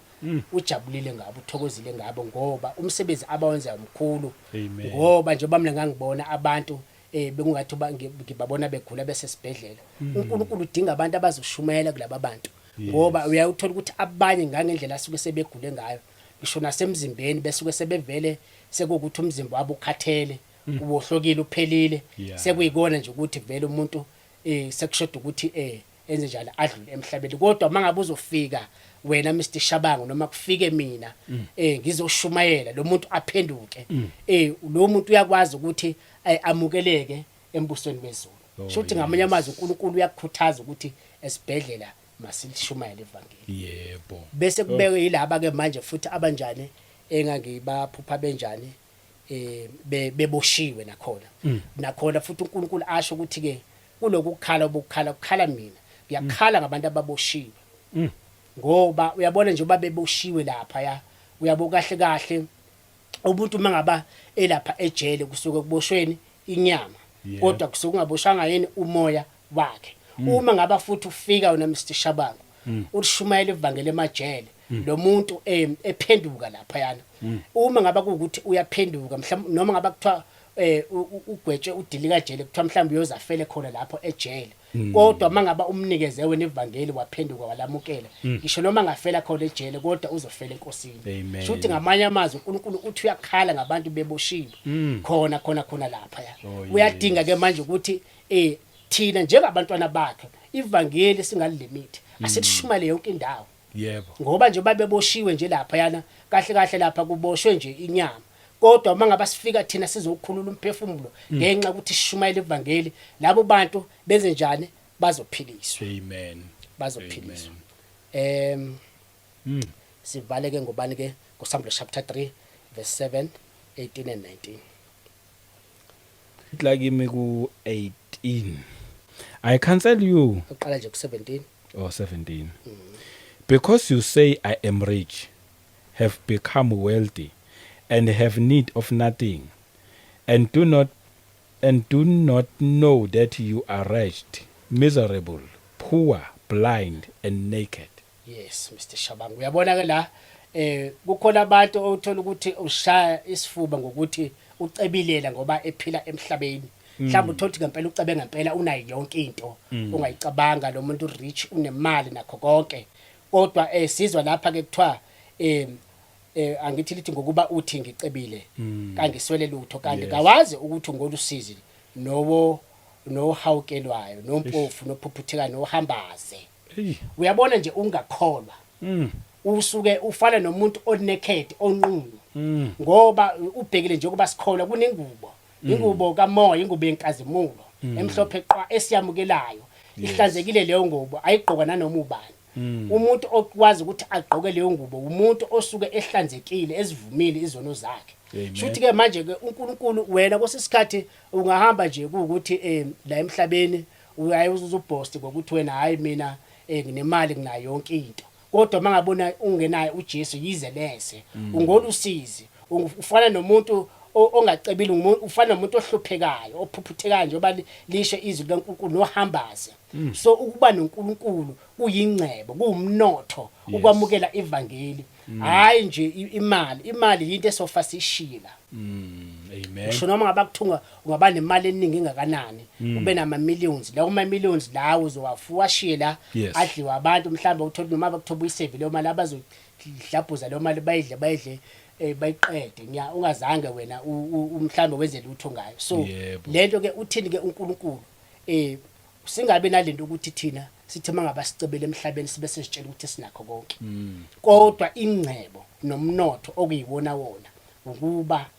[SPEAKER 1] ujabulile ngabo, uthokozile ngabo, ngoba umsebenzi abawenzayo mkhulu.
[SPEAKER 2] Amen.
[SPEAKER 1] Ngoba njengoba mina ngangibona abantu, bekungathi ngibabona begula bese sibhedlela, uNkulunkulu udinga abantu abazoshumayela kulaba bantu, ngoba uyayuthola ukuthi abanye ngangendlela asuke sebegule ngayo, ngisho nasemzimbeni besuke sebevele sekuwukuthi umzimba wabo ukhathele, uwohlokile, uphelile. Sekuyikona nje ukuthi vele umuntu sekushoda ukuthi enze njalo, adlule emhlabeni. Kodwa mangabe uzofika wena Mr Shabangu, noma kufike mina, ngizoshumayela, lo muntu aphenduke, lo muntu uyakwazi ukuthi amukeleke embusweni wezulu. Shuthi ngamanye amazwi uNkulunkulu uyakukhuthaza ukuthi esibhedlela masilishumayele ivangeli. Bese kubeke yilaba ke manje futhi abanjani engangibaphupha benjani, beboshiwe nakhona. Nakhona futhi uNkulunkulu asho ukuthi ke kuloku kukhala obukukhala, kukhala mina, ngiyakhala ngabantu ababoshiwe, ngoba uyabona nje babeboshiwe lapha ya, uyabo kahle kahle umuntu mangaba elapha ejele kusuke kuboshweni inyama, kodwa kusuke kungaboshwanga yini umoya wakhe. Uma ngaba futhi ufika wena Mr Shabangu, ulishumayela ivangeli emajele, lo muntu ephenduka lapha yana, uma ngaba kuwukuthi uyaphenduka, mhlawumbe noma ngaba kuthiwa ugwetshwe udilika jele, kuthiwa mhlawumbe uyozafele khona lapho ejele, kodwa mangaba umnikeze wena ivangeli, waphenduka, walamukela, ngisho noma ngafela khona ejele, kodwa uzofela enkosini.
[SPEAKER 2] Amen.
[SPEAKER 1] Shuthi ngamanye amazwi uNkulunkulu uthi uyakhala ngabantu beboshiwe khona khona khona lapha ya. Uyadinga ke manje ukuthi thina njengabantwana bakhe ivangeli singalilimithi, asilishumayele yonke indawo. Ngoba nje babeboshiwe nje lapha yana, kahle kahle lapha kuboshwe nje inyama, kodwa uma ngabe sifika thina sizokhulula umphefumulo ngenxa ukuthi sishumayele ivangeli, labo bantu benze njani? Bazophiliswa.
[SPEAKER 2] Amen.
[SPEAKER 1] Bazophiliswa. Sivale ke ngobani ke? Kusambulo chapter 3 verse 7, 18 and 19.
[SPEAKER 3] La kimi ku 18, I counsel you.
[SPEAKER 1] Uqala nje ku 17.
[SPEAKER 3] Or 17. Because you say, "I am rich, have become wealthy and have need of nothing," and do not know that you are wretched, miserable, poor, blind and naked.
[SPEAKER 1] Yes, Mr Shabangu, uyabona ke la kukhona abantu othola ukuthi ushaya isifuba ngokuthi ucebilela ngoba ephila emhlabeni. Mhlawumbe uthola ukuthi ngempela ucebe ngempela, unayo yonke into ungayicabanga, lo muntu rich, unemali nakho konke, kodwa sizwa lapha ke kuthiwa angithi lithi ngokuba uthi ngicebile, kangiswele lutho, kanti kawazi ukuthi ngolusizi nowo nohawukelwayo, nompofu, nophuphutheka, nohambaze.
[SPEAKER 3] Hey.
[SPEAKER 1] Uyabona nje ungakholwa, usuke ufana nomuntu onaked, onqunu, ngoba ubhekile nje kuba sikholwa kunengubo, ingubo kamoya, ingubo yenkazimulo emhlophe qwa esiyamukelayo, ihlanzekile leyo ngubo, ayigqoka nanoma ubani. Umuntu okwazi ukuthi agqoke leyo ngubo umuntu osuke ehlanzekile, ezivumile izono zakhe.
[SPEAKER 3] Amen.
[SPEAKER 1] Shuthi ke manje ke uNkulunkulu, wena kwesikhathi ungahamba nje kuukuthi la emhlabeni uyaye uzuboast ngokuthi wena, hayi, mina nginemali, nginayo yonke into. Kodwa mangabona ungenayo uJesu, yize lese, ungolusizi. Ufana nomuntu ongacebile, ufana nomuntu ohluphekayo, ophuphuthekayo, njengoba lisho izwi likaNkulunkulu, nohambaze. So ukuba noNkulunkulu kuyingcebo, kuwumnotho. Ukwamukela ivangeli, hayi nje imali yinto esofa sishila.
[SPEAKER 2] Amen.
[SPEAKER 1] Ngisho noma ngaba kuthunga ungaba nemali eningi engakanani, ube nama millions, lawo ma millions lawo uzowafuwashiye la, adliwa abantu. Mhlawumbe uthole noma bakuthoba uyisave leyo mali, abazodlabhuza leyo mali, bayidle, bayidle, bayiqede nya, ungazange wena mhlawumbe wenze lutho ngayo. So lento ke, uthini ke uNkulunkulu? Singabe nalento ukuthi thina sithi mangaba sicebele emhlabeni, sibe sesitshela ukuthi sinakho konke. Kodwa ingcebo nomnotho okuyiwona wona ukuba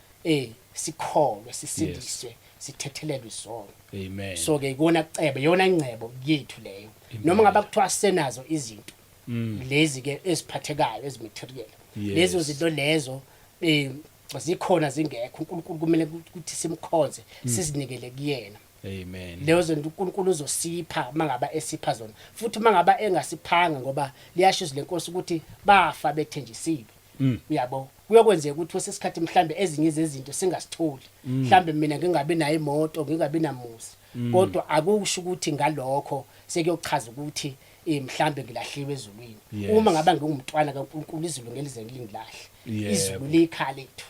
[SPEAKER 1] sikholwe, sisindiswe, sithethelelwe izono.
[SPEAKER 2] Amen.
[SPEAKER 1] So ke ikona kucebe, yona ingcebo yethu leyo, noma ngaba kuthiwa senazo izinto lezi ke eziphathekayo, ezimaterial, lezo zinto lezo zikhona zingekho, uNkulunkulu kumele ukuthi simkhonze, sizinikele kuyena.
[SPEAKER 2] Amen.
[SPEAKER 1] Lezo zinto uNkulunkulu uzosipha mangaba esipha zona, futhi mangaba engasiphanga, ngoba liyasho izwi lenkosi ukuthi bafa bethenjisiwe. Uyabo, kuyokwenzeka ukuthi kwesikhathi mhlambe ezinye zezinto singasitholi, mhlambe mina ngingabi nayo imoto, ngingabi namuzi, kodwa akusho ukuthi ngalokho sekuyochaza ukuthi mhlambe ngilahliwe ezulwini. Uma ngaba ngingumntwana kaNkulunkulu, izulu ngelize ngilingilahle. Izulu liyikhaya lethu,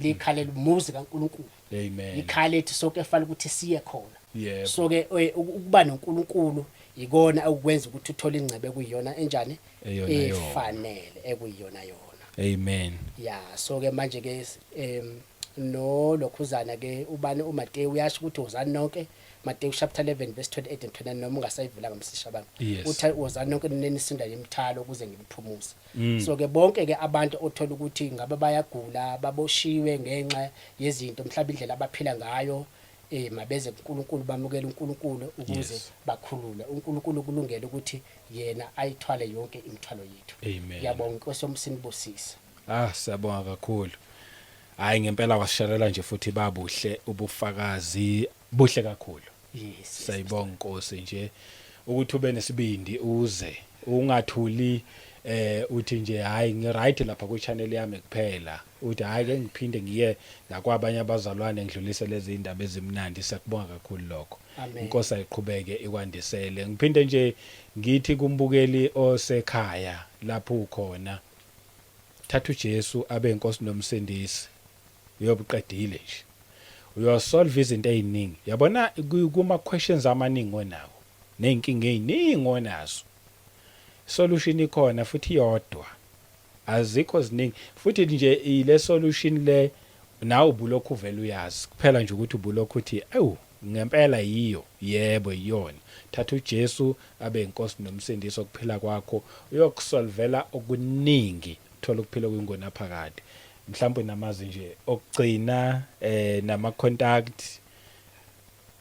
[SPEAKER 1] liyikhaya umuzi kaNkulunkulu.
[SPEAKER 2] Amen.
[SPEAKER 1] Ikhaya lethu sonke efanele ukuthi siye khona. So ke ukuba noNkulunkulu ikona okwenza ukuthi uthole ingcebo ekuyiyona enjani?
[SPEAKER 2] Eyona yona.
[SPEAKER 1] Efanele, ekuyiyona yona.
[SPEAKER 2] Amen.
[SPEAKER 1] Ya, so ke manje ke no lokhuzana ke ubani, uMateyu uyasho ukuthi wozani nonke, Mateyu chapter 11 verse 28 and 29, noma ungasayivulanga, msishabanga. Uthi wozani nonke nenisindwa yimithwalo ukuze nginiphumuze. So ke bonke ke abantu othola ukuthi ngabe bayagula, baboshiwe ngenxa yezinto, mhlawumbe indlela abaphila ngayo, mabeze kuNkulunkulu, bamukele uNkulunkulu ukuze bakhululwe. UNkulunkulu kulungele ukuthi yena ayithwale yonke imithwalo yethu.
[SPEAKER 2] Amen.
[SPEAKER 1] Ngiyabonga, inkosi yomsinibusise.
[SPEAKER 2] Ah, siyabonga kakhulu. Hayi, ngempela wasisharela nje futhi babuhle ubufakazi, buhle kakhulu. Sayibonga inkosi nje ukuthi ube nesibindi, uze ungathuli, uthi nje hayi, ngiright lapha ku channel yami kuphela, uthi hayi ke ngiphinde ngiye nakwabanye abazalwane ngidlulise lezi indaba ezimnandi. Siyakubonga kakhulu lokho.
[SPEAKER 1] Amen.
[SPEAKER 2] Inkosi ayiqhubeke ikwandisele. Ngiphinde nje ngithi kumbukeli osekhaya lapho ukhona, thatha uJesu abe inkosi nomsindisi, uyobuqedile nje, uyosolve izinto eziningi, yabona, kuma questions amaningi onawo nezinkinga eziningi onazo. Solution ikhona futhi iyodwa, azikho ziningi futhi nje. Ile solution le nawe ubulokhu uvela uyazi, kuphela nje ukuthi ubulokhu uthi ewu, ngempela yiyo? Yebo, iyona. Thatha uJesu abe inkosi nomsindisi okuphila kwakho, uyokusolvela okuningi, uthola ukuphila okuyingonaphakade. Mhlawumbe namazi nje okugcina, nama contact.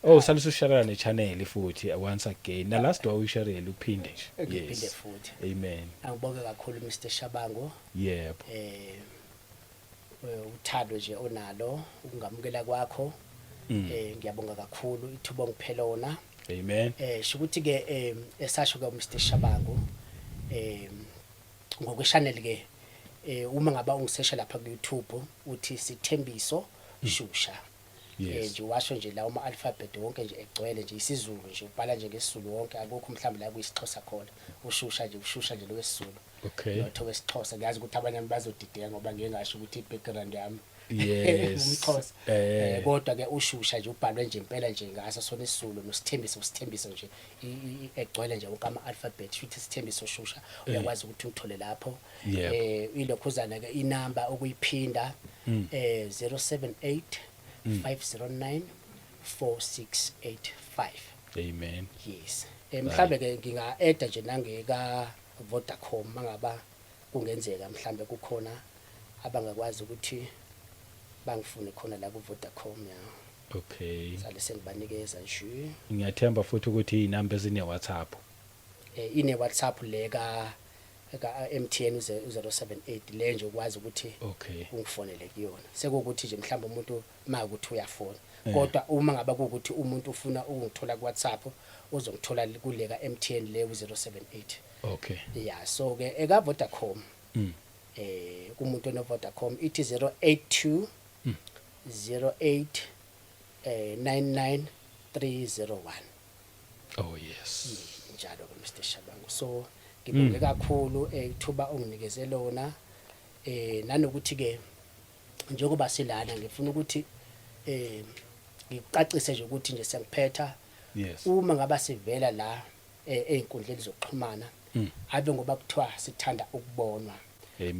[SPEAKER 2] Oh, salisa usharela ne channel futhi once again. Na last wawuyisharela, uphinde nje.
[SPEAKER 1] Ngiphinde futhi.
[SPEAKER 2] Amen.
[SPEAKER 1] Angibonge kakhulu, Mr Shabangu. Uthando nje onalo, ukungamukela kwakho. Ngiyabonga kakhulu ithuba ongiphe lona.
[SPEAKER 2] Amen.
[SPEAKER 1] Shukuthi ke esasho ke Mr Shabangu ngokwechannel ke, uma ngaba ungisesha lapha ku YouTube, uthi Sithembiso Shusha. Nje washo nje lawo ma alphabet wonke nje egcwele nje isiZulu nje, ubhala nje ngesiZulu wonke, akukho mhlawumbe la kuyisiXhosa khona. Ushusha nje, ushusha nje lo wesiZulu. Notho wesiXhosa. Ngiyazi ukuthi abanye bazodideka ngoba ngeke ngasho ukuthi i-background yami umXhosa. Kodwa ke ushusha nje ubhalwe nje impela nje ngaso sona isiZulu, noSithembiso, usithembiso nje egcwele nje wonke ama alphabet, shuthi Sithembiso Shusha, uyakwazi ukuthi ungithole lapho. Ilokhuzana ke inamba okuyiphinda, 078 509 4685.
[SPEAKER 2] Amen.
[SPEAKER 1] Yes, mhlambe ke nginga add nje nangeka Vodacom, mangaba kungenzeka mhlambe kukhona abangakwazi ukuthi bangifune khona la ku Vodacom ya. Sale sengibanikeza nje.
[SPEAKER 2] Ngiyathemba futhi ukuthi inamba ezine WhatsApp.
[SPEAKER 1] Ine WhatsApp le ka Eka MTN u078 le nje ukwazi ukuthi ungifonele kuyona. Sekuwukuthi nje mhlawumbe umuntu makuthi uyafona. Kodwa uma ngaba kuwukuthi umuntu ufuna ukungithola ku WhatsApp, uzongithola kule ka MTN le u078. Yeah, so ke eka Vodacom. Kumuntu ono Vodacom ithi 082 08 99301.
[SPEAKER 2] Oh yes.
[SPEAKER 1] Njalo ke, Mr Shabangu. So ngibonge kakhulu ithuba onginikeze lona, nanokuthi ke njengoba silana ngifuna ukuthi ngicacise nje ukuthi nje sengiphetha, uma ngaba sivela la einkundleni zokuxhumana, ave ngoba kuthiwa sithanda ukubonwa,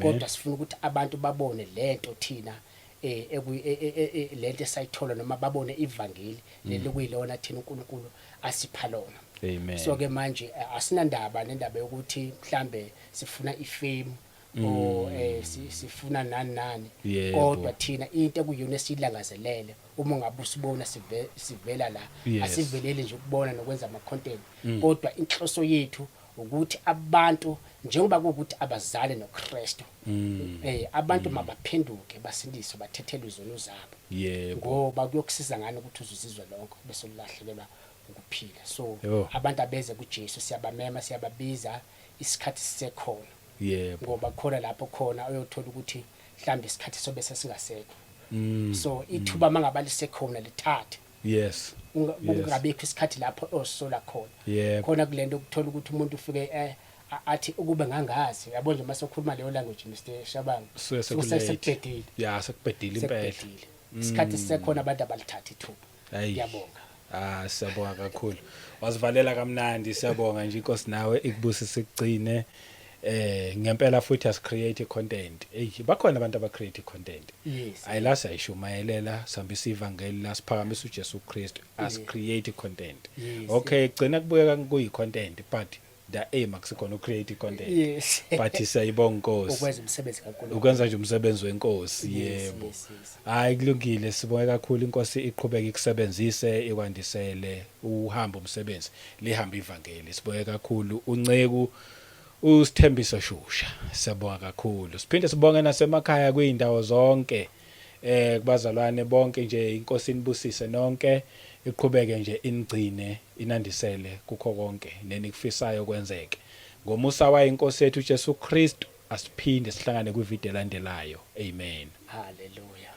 [SPEAKER 1] kodwa sifuna ukuthi abantu babone lento thina lento esayithola, noma babone ivangeli leli kuyilona thina uNkulunkulu asipha lona. So ke manje asinandaba nendaba yokuthi mhlambe sifuna ifame o sifuna nani nani, kodwa thina into ekuyona esiyilangazelele, uma ungabe usibona sivela la, asiveleli nje ukubona nokwenza ama content, kodwa inhloso yethu ukuthi abantu, njengoba kuwukuthi abazali noKristu, abantu mabaphenduke, basindiswe, bathethelwe izono zabo, ngoba kuyokusiza ngani ukuthi uzuzizwe lonke bese ulahlekelwa ukuphila? So abantu abeze kuJesu, siyabamema, siyababiza, isikhathi sisekhona, ngoba khona lapho khona uyothola ukuthi mhlawumbe isikhathi sobe sesingasekho. So ithuba mangaba lisekhona, lithathe. Kungabikho isikhathi lapho osola khona. Khona kulento ukuthola ukuthi umuntu ufike athi ukube ngangazi, yabo nje mase ukhuluma leyo language, Mr Shabangu,
[SPEAKER 2] Suke
[SPEAKER 1] suke
[SPEAKER 2] sekulate.
[SPEAKER 1] Sekubhedile.
[SPEAKER 2] Ya, sekubhedile impela.
[SPEAKER 1] Sekubhedile. Isikhathi sisekhona, abantu abalithatha ithuba.
[SPEAKER 2] Hayi.
[SPEAKER 1] Ngiyabonga.
[SPEAKER 2] Ah, siyabonga kakhulu. Wasivalela kamnandi, siyabonga nje. Inkosi nawe ikubusise, igcine. Ngempela futhi as create content. Hey, bakhona abantu aba create content. Ayila siyayishumayelela, sihambisa ivangeli la, siphakamisa uJesu Kristu as create content. Okay, gcina kubukeka kuyi content, but the aim akusikhona ucreate content. But siyayibonga Inkosi.
[SPEAKER 1] Ukwenza umsebenzi kaNkulunkulu.
[SPEAKER 2] Ukwenza nje umsebenzi wenkosi. Yebo. Hayi, kulungile, sibonge kakhulu. Inkosi iqhubeke ikusebenzise, ikwandisele uhamba umsebenzi, lihamba ivangeli. Sibonge kakhulu unceku uSithembiso Shusha, siyabonga kakhulu. Siphinde sibonge nasemakhaya kuyindawo zonke, kubazalwane bonke nje. Inkosi inibusise nonke, iqhubeke nje inigcine, inandisele kukho konke nenikufisayo kwenzeke ngomusa wayo inkosi yethu uJesu Kristu. Asiphinde sihlangane kwivideo elandelayo. Amen.
[SPEAKER 1] Hallelujah.